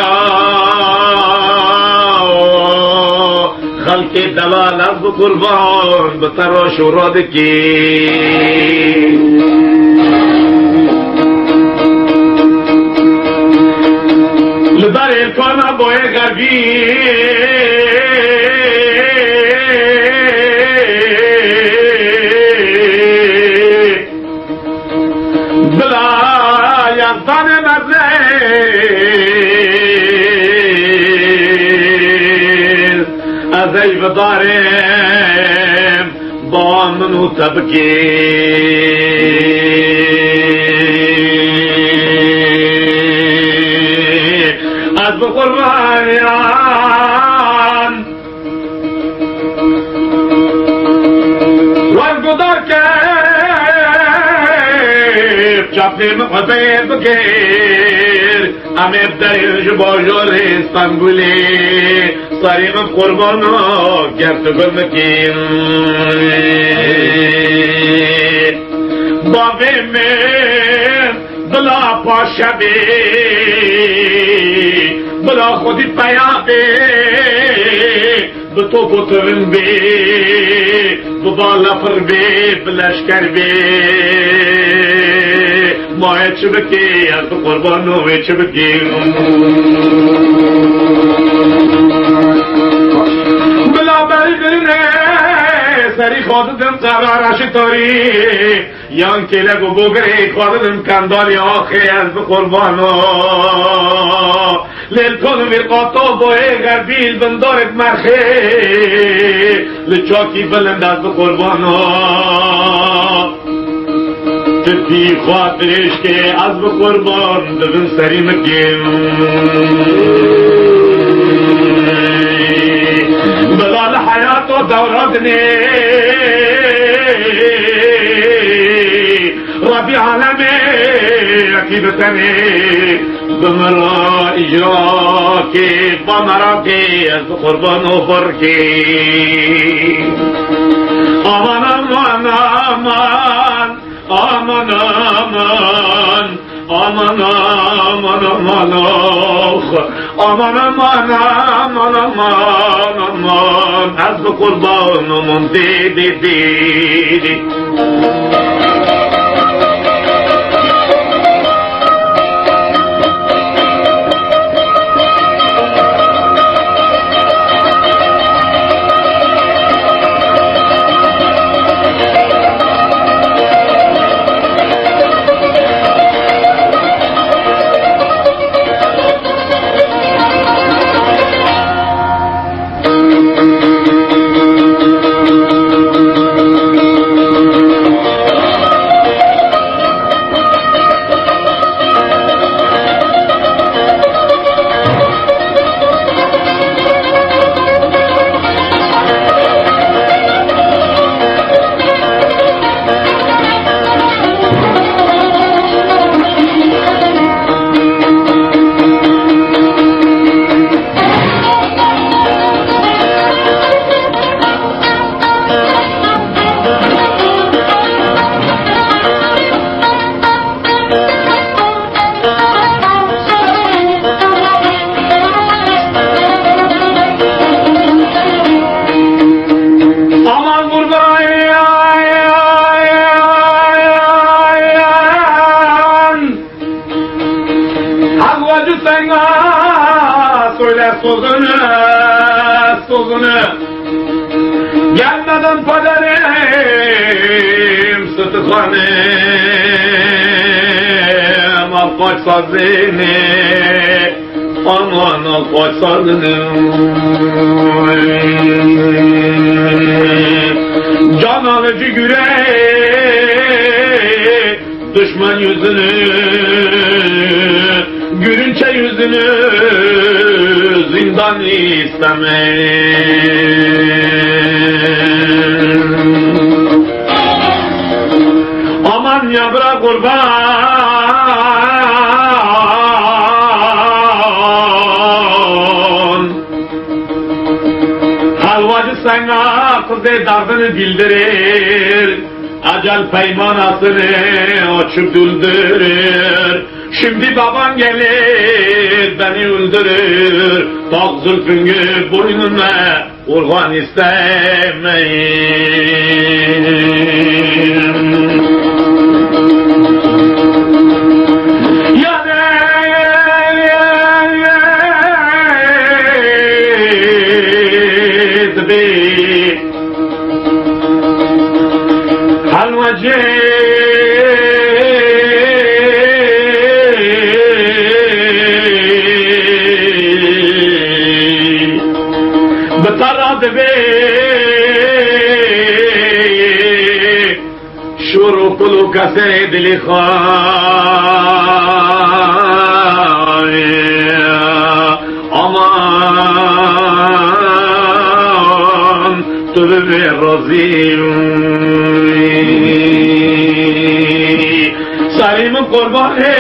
Xelkê delal ez bi qurban, bi te roş û ro dikî. Li berê kana boyê xervî. Bila yazdanê mezin, ez ey bidarêm, ba min û te bikê. Ez bi qurbaniyan Wan gudar ke, çapê min xwedê bigir. Em ê bi derê ji bajorê Stenbulê, serê min qurbano, ger tu gul bikî. Bavê min, Bila paşe bê, bila xwedî peya bê, bi top û tirn bê, bi bala pir bê, bi leşker bê. Ma ez çi bikê, ez bi qurbano wê çi bikê? Bila berî birine, serî xwe didim qerara ji tarî. Yan kêlek û bogirê xwarin in kendalê axê ez bi qurbano. Lê li kon û mîrqato boyê xerbî li bin darek merxê. Li çakî bilind ez bi qurbano. Ti pî xwe dirêj kê ez bi qurban di bin serî min kêm. Bila li heyato dewra dinê. Rebî alemê yekî bi tenê bi min re îcra kê, ba meraqê ez bi qurban û birkê. Aman, aman, aman, aman, aman. Aman, aman, aman, ox. Aman, aman, aman, aman, aman. Ez bi qurban aman dê, dê, dê, dê. Aman qurban. Hak vacı senga söyle sözünü, sözünü. Gelmeden pederim, sütü hanım, al koç sazını. Aman, al koç sazını. Can alıcı yüreği, düşman yüzünü, gülünçe yüzünü, zindan istemem. Aman ya bira qurban. Halvacı sana kızı dardını bildirir. Acel peymanasını açıp güldürür. Şimdi baban gelir, beni öldürür. Tak zülfünü boynuna, urgan istemeyin. Ya Rabbi, Halwacê bi te re divê şûr û kul û kesê dilê xwe. Aman, tu bibê razî. Serê min qurbanê.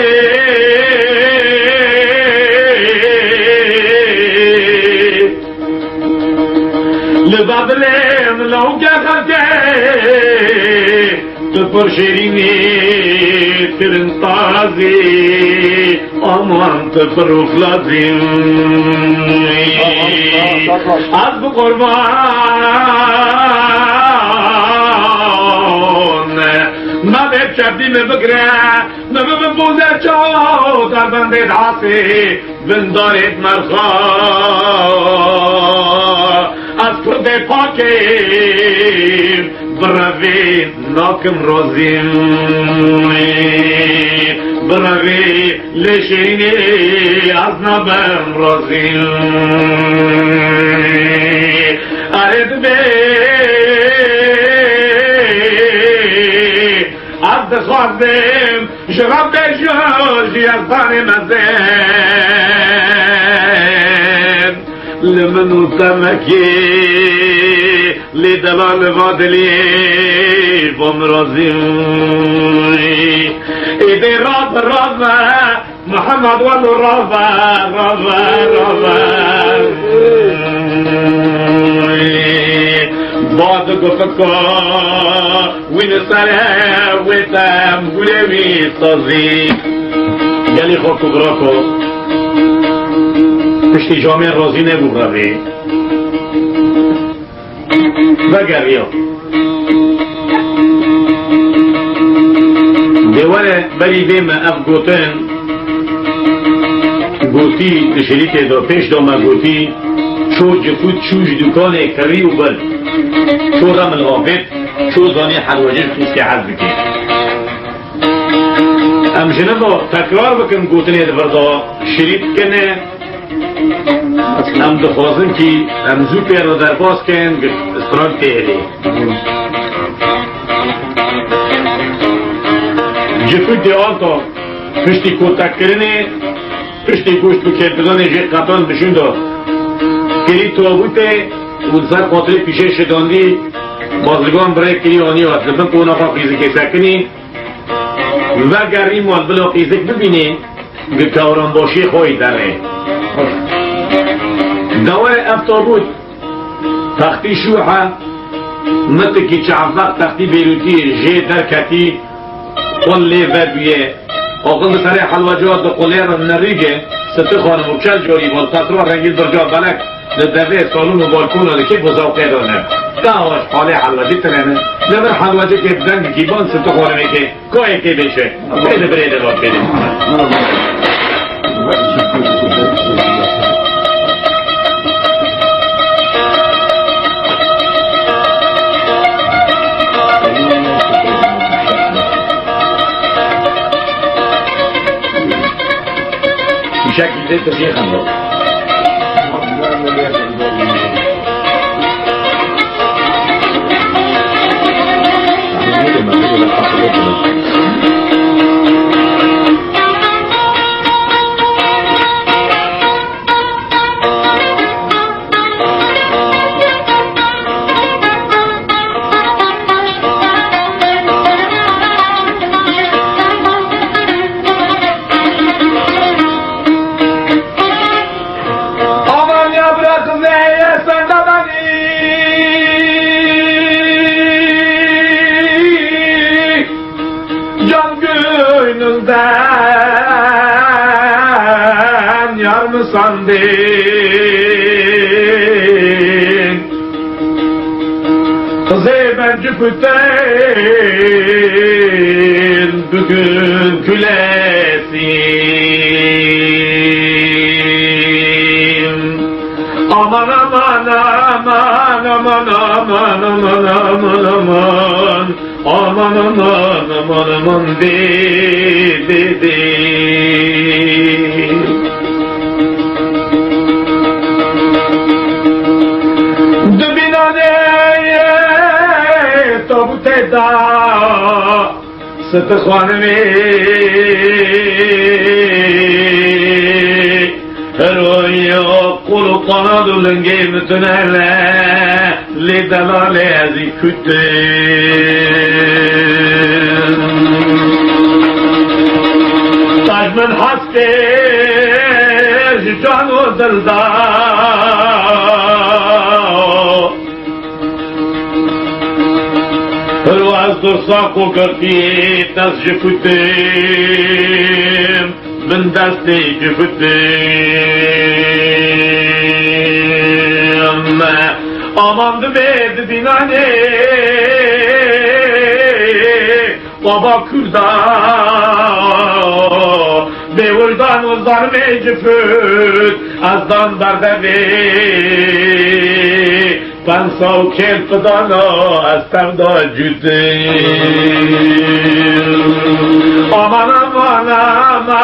Li Babilê min lewke xelkê. Tu pir şêrînî, tu rin tazî, aman tu pir ûflazî. Ez bi qurban, me bê çepdî me bigire, me bibe boze çaw derbendê dahasê. Vindarê merxa, ez kurdê pakê, bi revê nakim razî. Bi revê lê şêrînê ez nabim razî. Erê dibê, ez dixwazim ji Rebbê ji ji Yezdanê mezin. Li min û te mekî, lê delal li va dilê va min razî. Êdî rabe, rabe, Muhammed welo rabe, rabe, rabe. Bad gufika wî li ser e, wê te em gulê wî sazî. Gelê xwe ku birako piştî camê razî nebû revê. Vegeriya. Dê were berî vê me ev gotin gotî di şirîtê de pêş de me gotî, ço cifût çû ji dukanê kirî û bir. Ço remil avêt, ço zanî helwecê ji xîskê hez bike. Em ji niva tekrar bikin gotinê di vir de şirît dikine. Em dixwazin kî em zû pê re derbas kin, stran tê hilê. Cifûtê Alto piştî kotekkirinê, piştî goşt bi kêrpidanê jê qetan dişûn de kirî tabûtê û ser qatirê pîşê şidandî, bazirgan birê kirî anî hat li bin qonaxa qîzikê sekinî. Vegerî mal bila qîzik bibînî, bi kewranbaşiyê xwe yî derê. Dewere ev tabût textî şûh e, mitikî çehfeq textî bêrûtî jê derketî, qul lê vebûye. Aqil bi serê helweciya di qulê re nerîge, Sitî xanim û çel carî bal petrol rengî birca belek li devê salon û balkona dikê bo zewqê de ne. Te awa ji palê helwecî tirêne. Li vir helwecikê bi dengekî ban Sitî xanimê kê. Koyê kê bêşe. Bêde birê de bak bêde. Şekilde Tirkiyê xemlo. Aman ya bırakın neye sen de beni. Can gönülden yar mı sandın? Kızı ben cüpüten bugün külesin. Aman, aman, aman. Aman, aman, aman, aman, aman, aman, de, de, de. Dibînanê tabûtê de Sitî xanimê, her o ya qul û qanad û lingê min tune ne, lê delalê ez î kutim. Taj min hes kir ji can û dil da. Hero ez dursa ku girtî dest ji kutim, bin destê ji kutim. Aman divê dibînanê baba Kurda, bê wirdan û zarmê cifut, ez dan berdevê. Pensa û kêl pidana ez tev da cudê. Aman, aman, aman.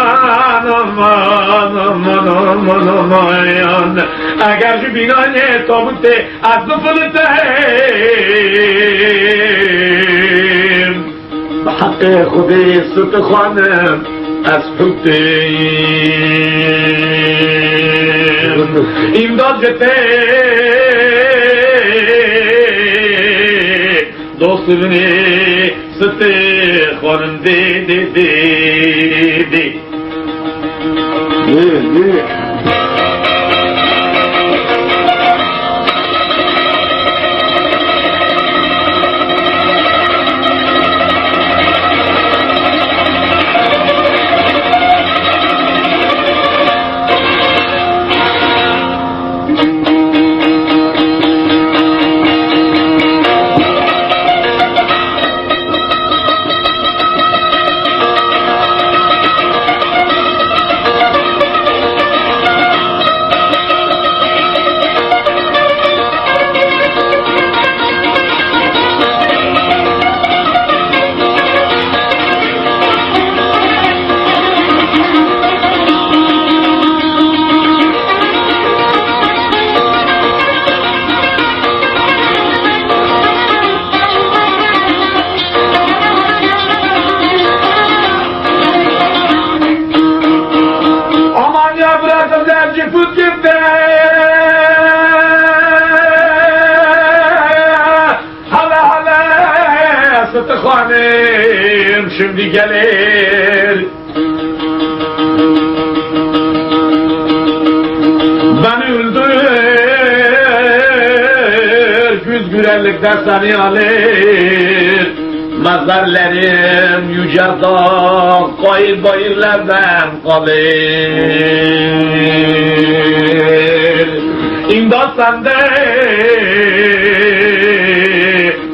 Eger ji bînanê tabûtê ez bifilitim, bi heqê Xwedê Sitî xanim ez hûtê. Îmdad ji te dost binê Sitî xanim dê, dê, dê, dê. Dê, dê. Şimdi gelir. Beni öldürür, güz gürenlikte seni alır. Mezarlarım yüce dağ, kayır bayırlardan kalır. İmdat sende,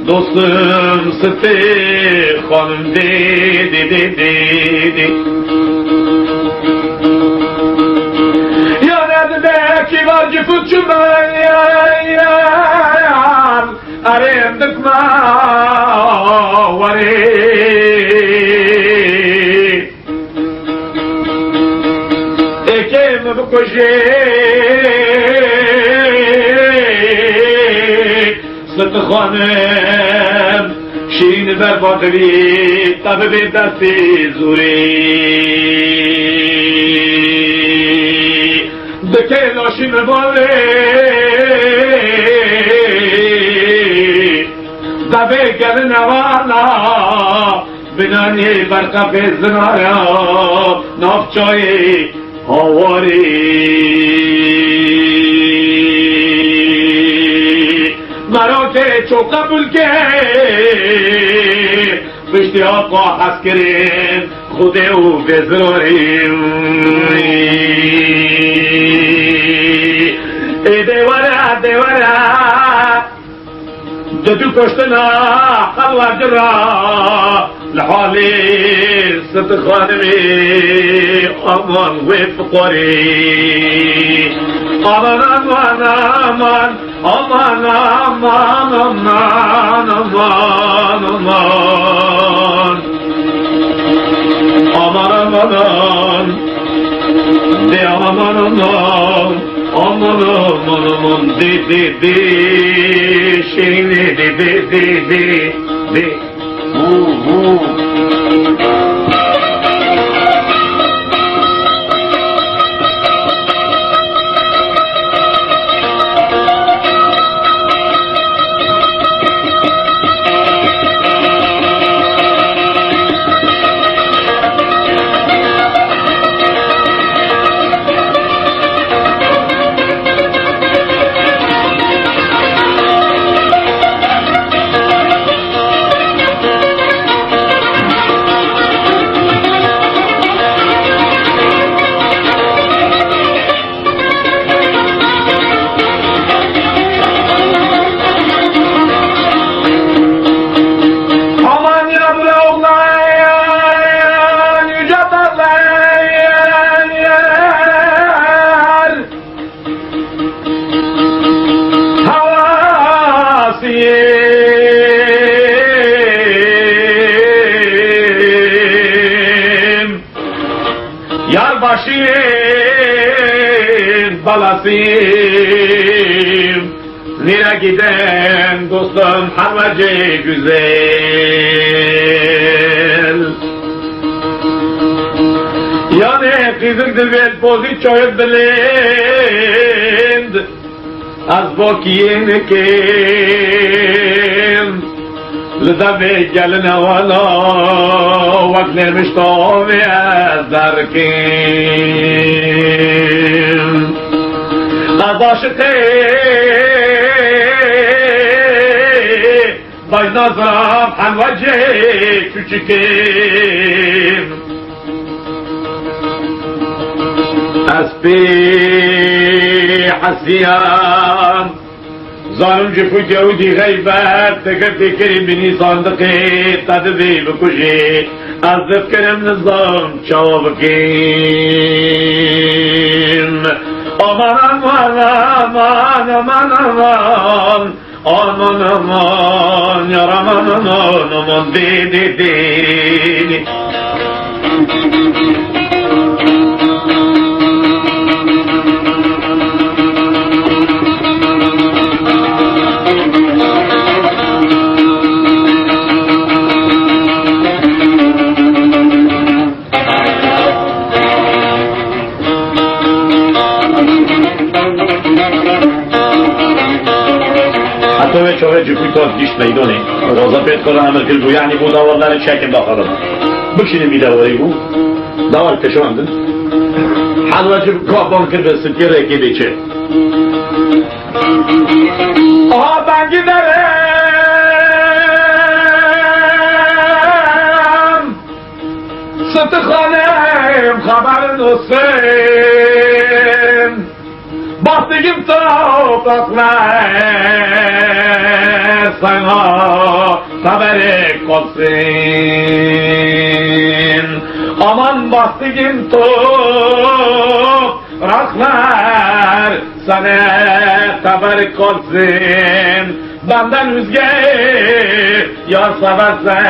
dostum Sıddık Hanım, de, de, de, de, de. Ya ne demek ki var ki suçum ben, ya, ya, ya. Arındık ma, var. Eke min bikujê, Sıddık Xanim, şîrîn ber badilî, te bibê destê zûrî. Dikê laşî min bavê, te bê gelin ewana. Binanê berqefê zinara navçayê hawarê. Merokê çoka bulkê, piştî apa hezkirin Xudê û vêzirorê. Ê dê were, dê were. Di du kuştina helwacira li halê Sıddık Xanimê aman wê fiqorê. Aman, aman, aman, aman, aman, aman, aman, aman. Aman, aman, aman. De aman, aman. Aman, aman, aman, de, de, de, Şirine, de, de, de, de, de. Hu, hu. Aman ya bu oğlan, yüce dağlar. Havasiyim, Yarbaşıyım, balasıyım. Nere giden dostum, Helvacê güzel. Yani kızık dilbet, bozi çoyuk bilind. Ez bokiyê nikim, li devê gelin ewela, wek nêmiş tavê ez derkim. Ez aşiqê Bajna zaf helwacê çûçikê. Ez pê hesiyam. Zanim ji xwe gewdî xeybet, digirtî kirî binî sandiqê, te divê bikujê. Ez difikirim nizam çawa bikim. Aman, aman, aman, aman, aman. Aman, aman, yar aman, aman, aman, de, de, de, de. Heta wê Şohê Cifû Tat gişt meydanê. Gaza pêt xwe emir kir, got, "Yanî bo dawarlarê çekin bakalım." Bikşînin vî dawarê bû. Dawar kişandin. Hal wecib gaban kir bi sitî rêkê bê çi. Aha ben giderim. Sıtık Hanım haberin olsun. Bastıgim topraklar sana teberrük olsun. Aman bastıgim topraklar sana teberrük olsun. Benden özge yar seversen,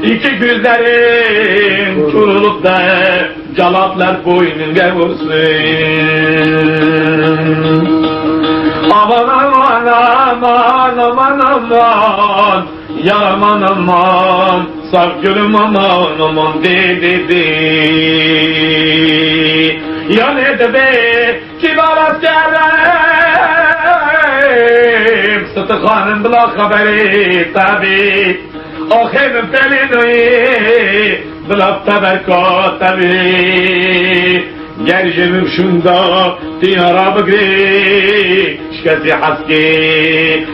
iki gözlerin kör olup da Celatlar boynunga vursun. Aman, aman, aman, aman, aman. Yar aman, aman. Saf gülüm aman, aman, de, de, de. Ya ne de be, kibar askerim. Sıtık Hanım bila haberi tabi. Axê min pelê nayê, bila teberka te bê. Ger ji min şûnda tîya rabigirê, ji kesî heskê.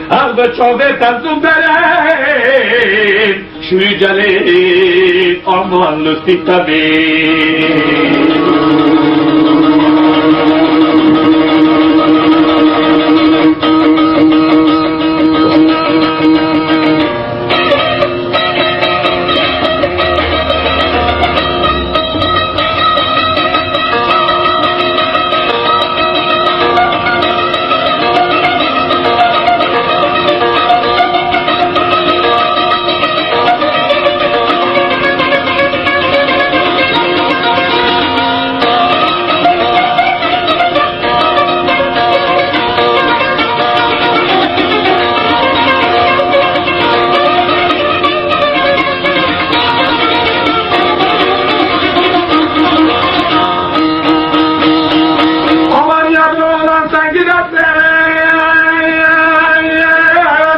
Her bi çavê te zû derên, şûrî celê aman lustî te bê. Aman ya bir oğlan sen gidersen,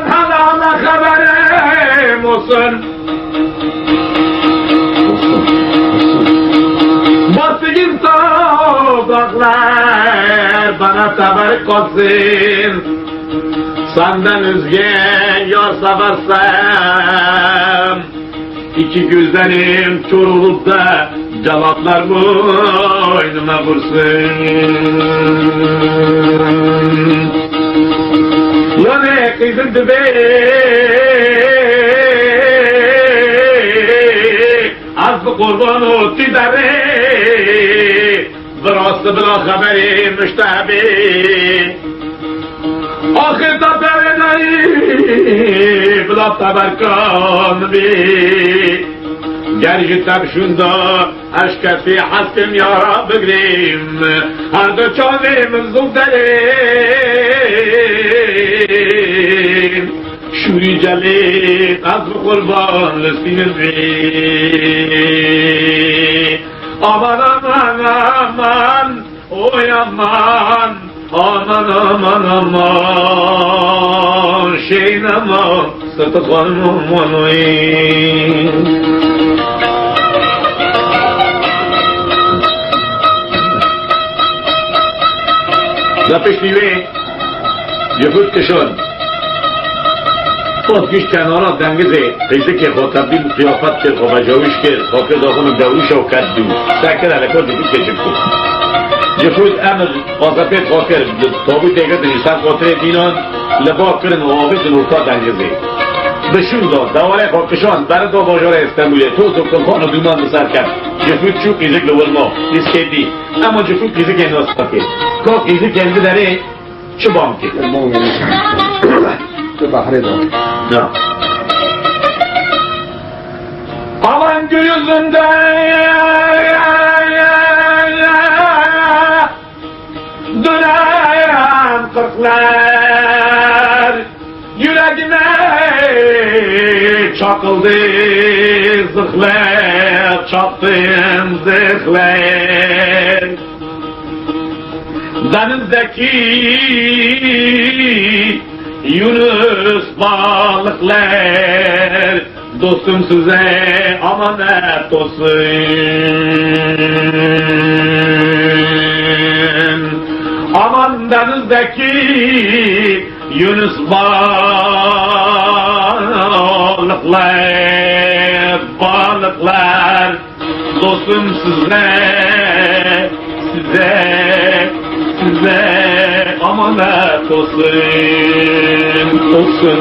hala Allah haberim olsun. Olsun, olsun. Bastığım topraklar bana teberrük olsun. Senden özge yar seversem, iki gözlerim kör olup da celatlar boynuma vursun. Yani kızım dibe, az bu kurban o tidare. Bi rastî bila xeberê miştehbê. Axir te perê nayî bila teberkan bî. Ger ji te bişûnda ez ji kesî hez kim yara bigirîm. Her du çavê min zû derên. Şûrî celê ez bi qurban li stînin bî. Aman, aman, aman, oy aman, aman, aman, aman, şeyin aman, sırtı kanım aman, oy. Ya piştî wê, Cifût kişand. Got gişt kenara dengizê, qîzikê xwe tebdîl qiyafet kir, xwe vecawîş kir, xwe kir daxunik dewrîşa û ket dû. Sekir hele got Cifût keçik bû. Cifût emir qasepê xwe kir, bi tabûtê girtin ji ser qatirê dînan, li ba kirin û avêtin orta dengizê. Bi şûn da, dewarê xwe kişand, beri da bajarê Stenbûlê, toz û kulxan û dûman bi ser ket. Cifût çû qîzik li wir ma, lîskê dî. Ema Cifût qîzikê nas nake. Ka qîzikên bi derê, Çi bang kir? Bang kir. Tu behrê de. Ya. Aman gün yüzünde dönen kırklar yüreğime çakıldı zırhlar, çaktım zırhlar. Denizdeki Yunus balıklar, dostum size amanet olsun. Aman denizdeki Yunus balıklar, balıklar, dostum size, size, size amanet olsun, olsun.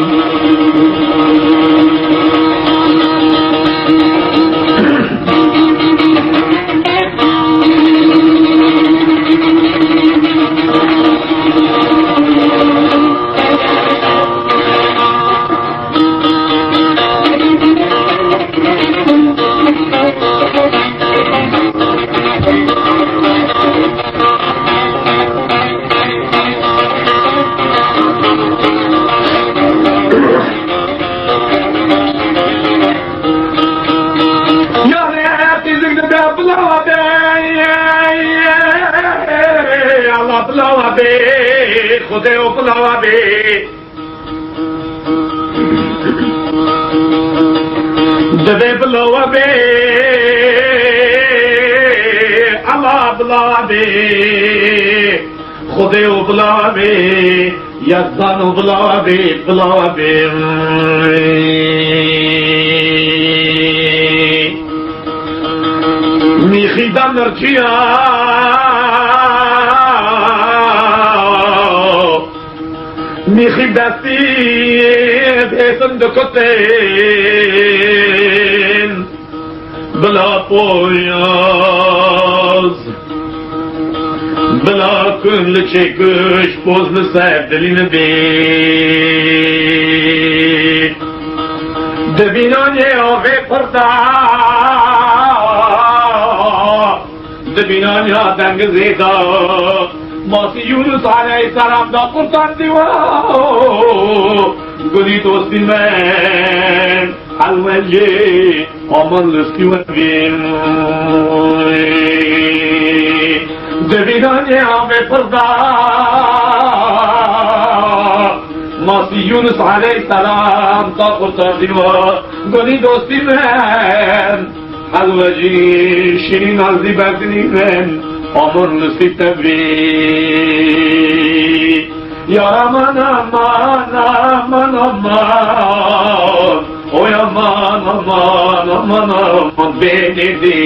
Ya Reb, tîzik dide bilawa be. Allah bilawa be. Xwedê o bilawa be. Divê bila we bê, Ella bila bê, Xwedê û bila bê, Yezdan û bila bê, bila bê. Mîxî de mirçiya. Mîxî destî bêsin dikutin, bila poyaz, bila kun li çêkuş poz li ser dilî nibê. Di bînanê avê pir da. Di bînaniya dengizê de, masî Yûnus aleyhisselam da qurtandî we. Gulî dostî min, helwecê aman listî we bîn. Di bînaniya avê pir de, masî Yûnus aleyhisselam da qurtandî we. Gulî dostî min, Helwecî şîrîn ez dî berdinî min, aman li sî tevî. Yar aman, aman, aman, aman. Oy aman, aman, aman, aman, bê dî dî.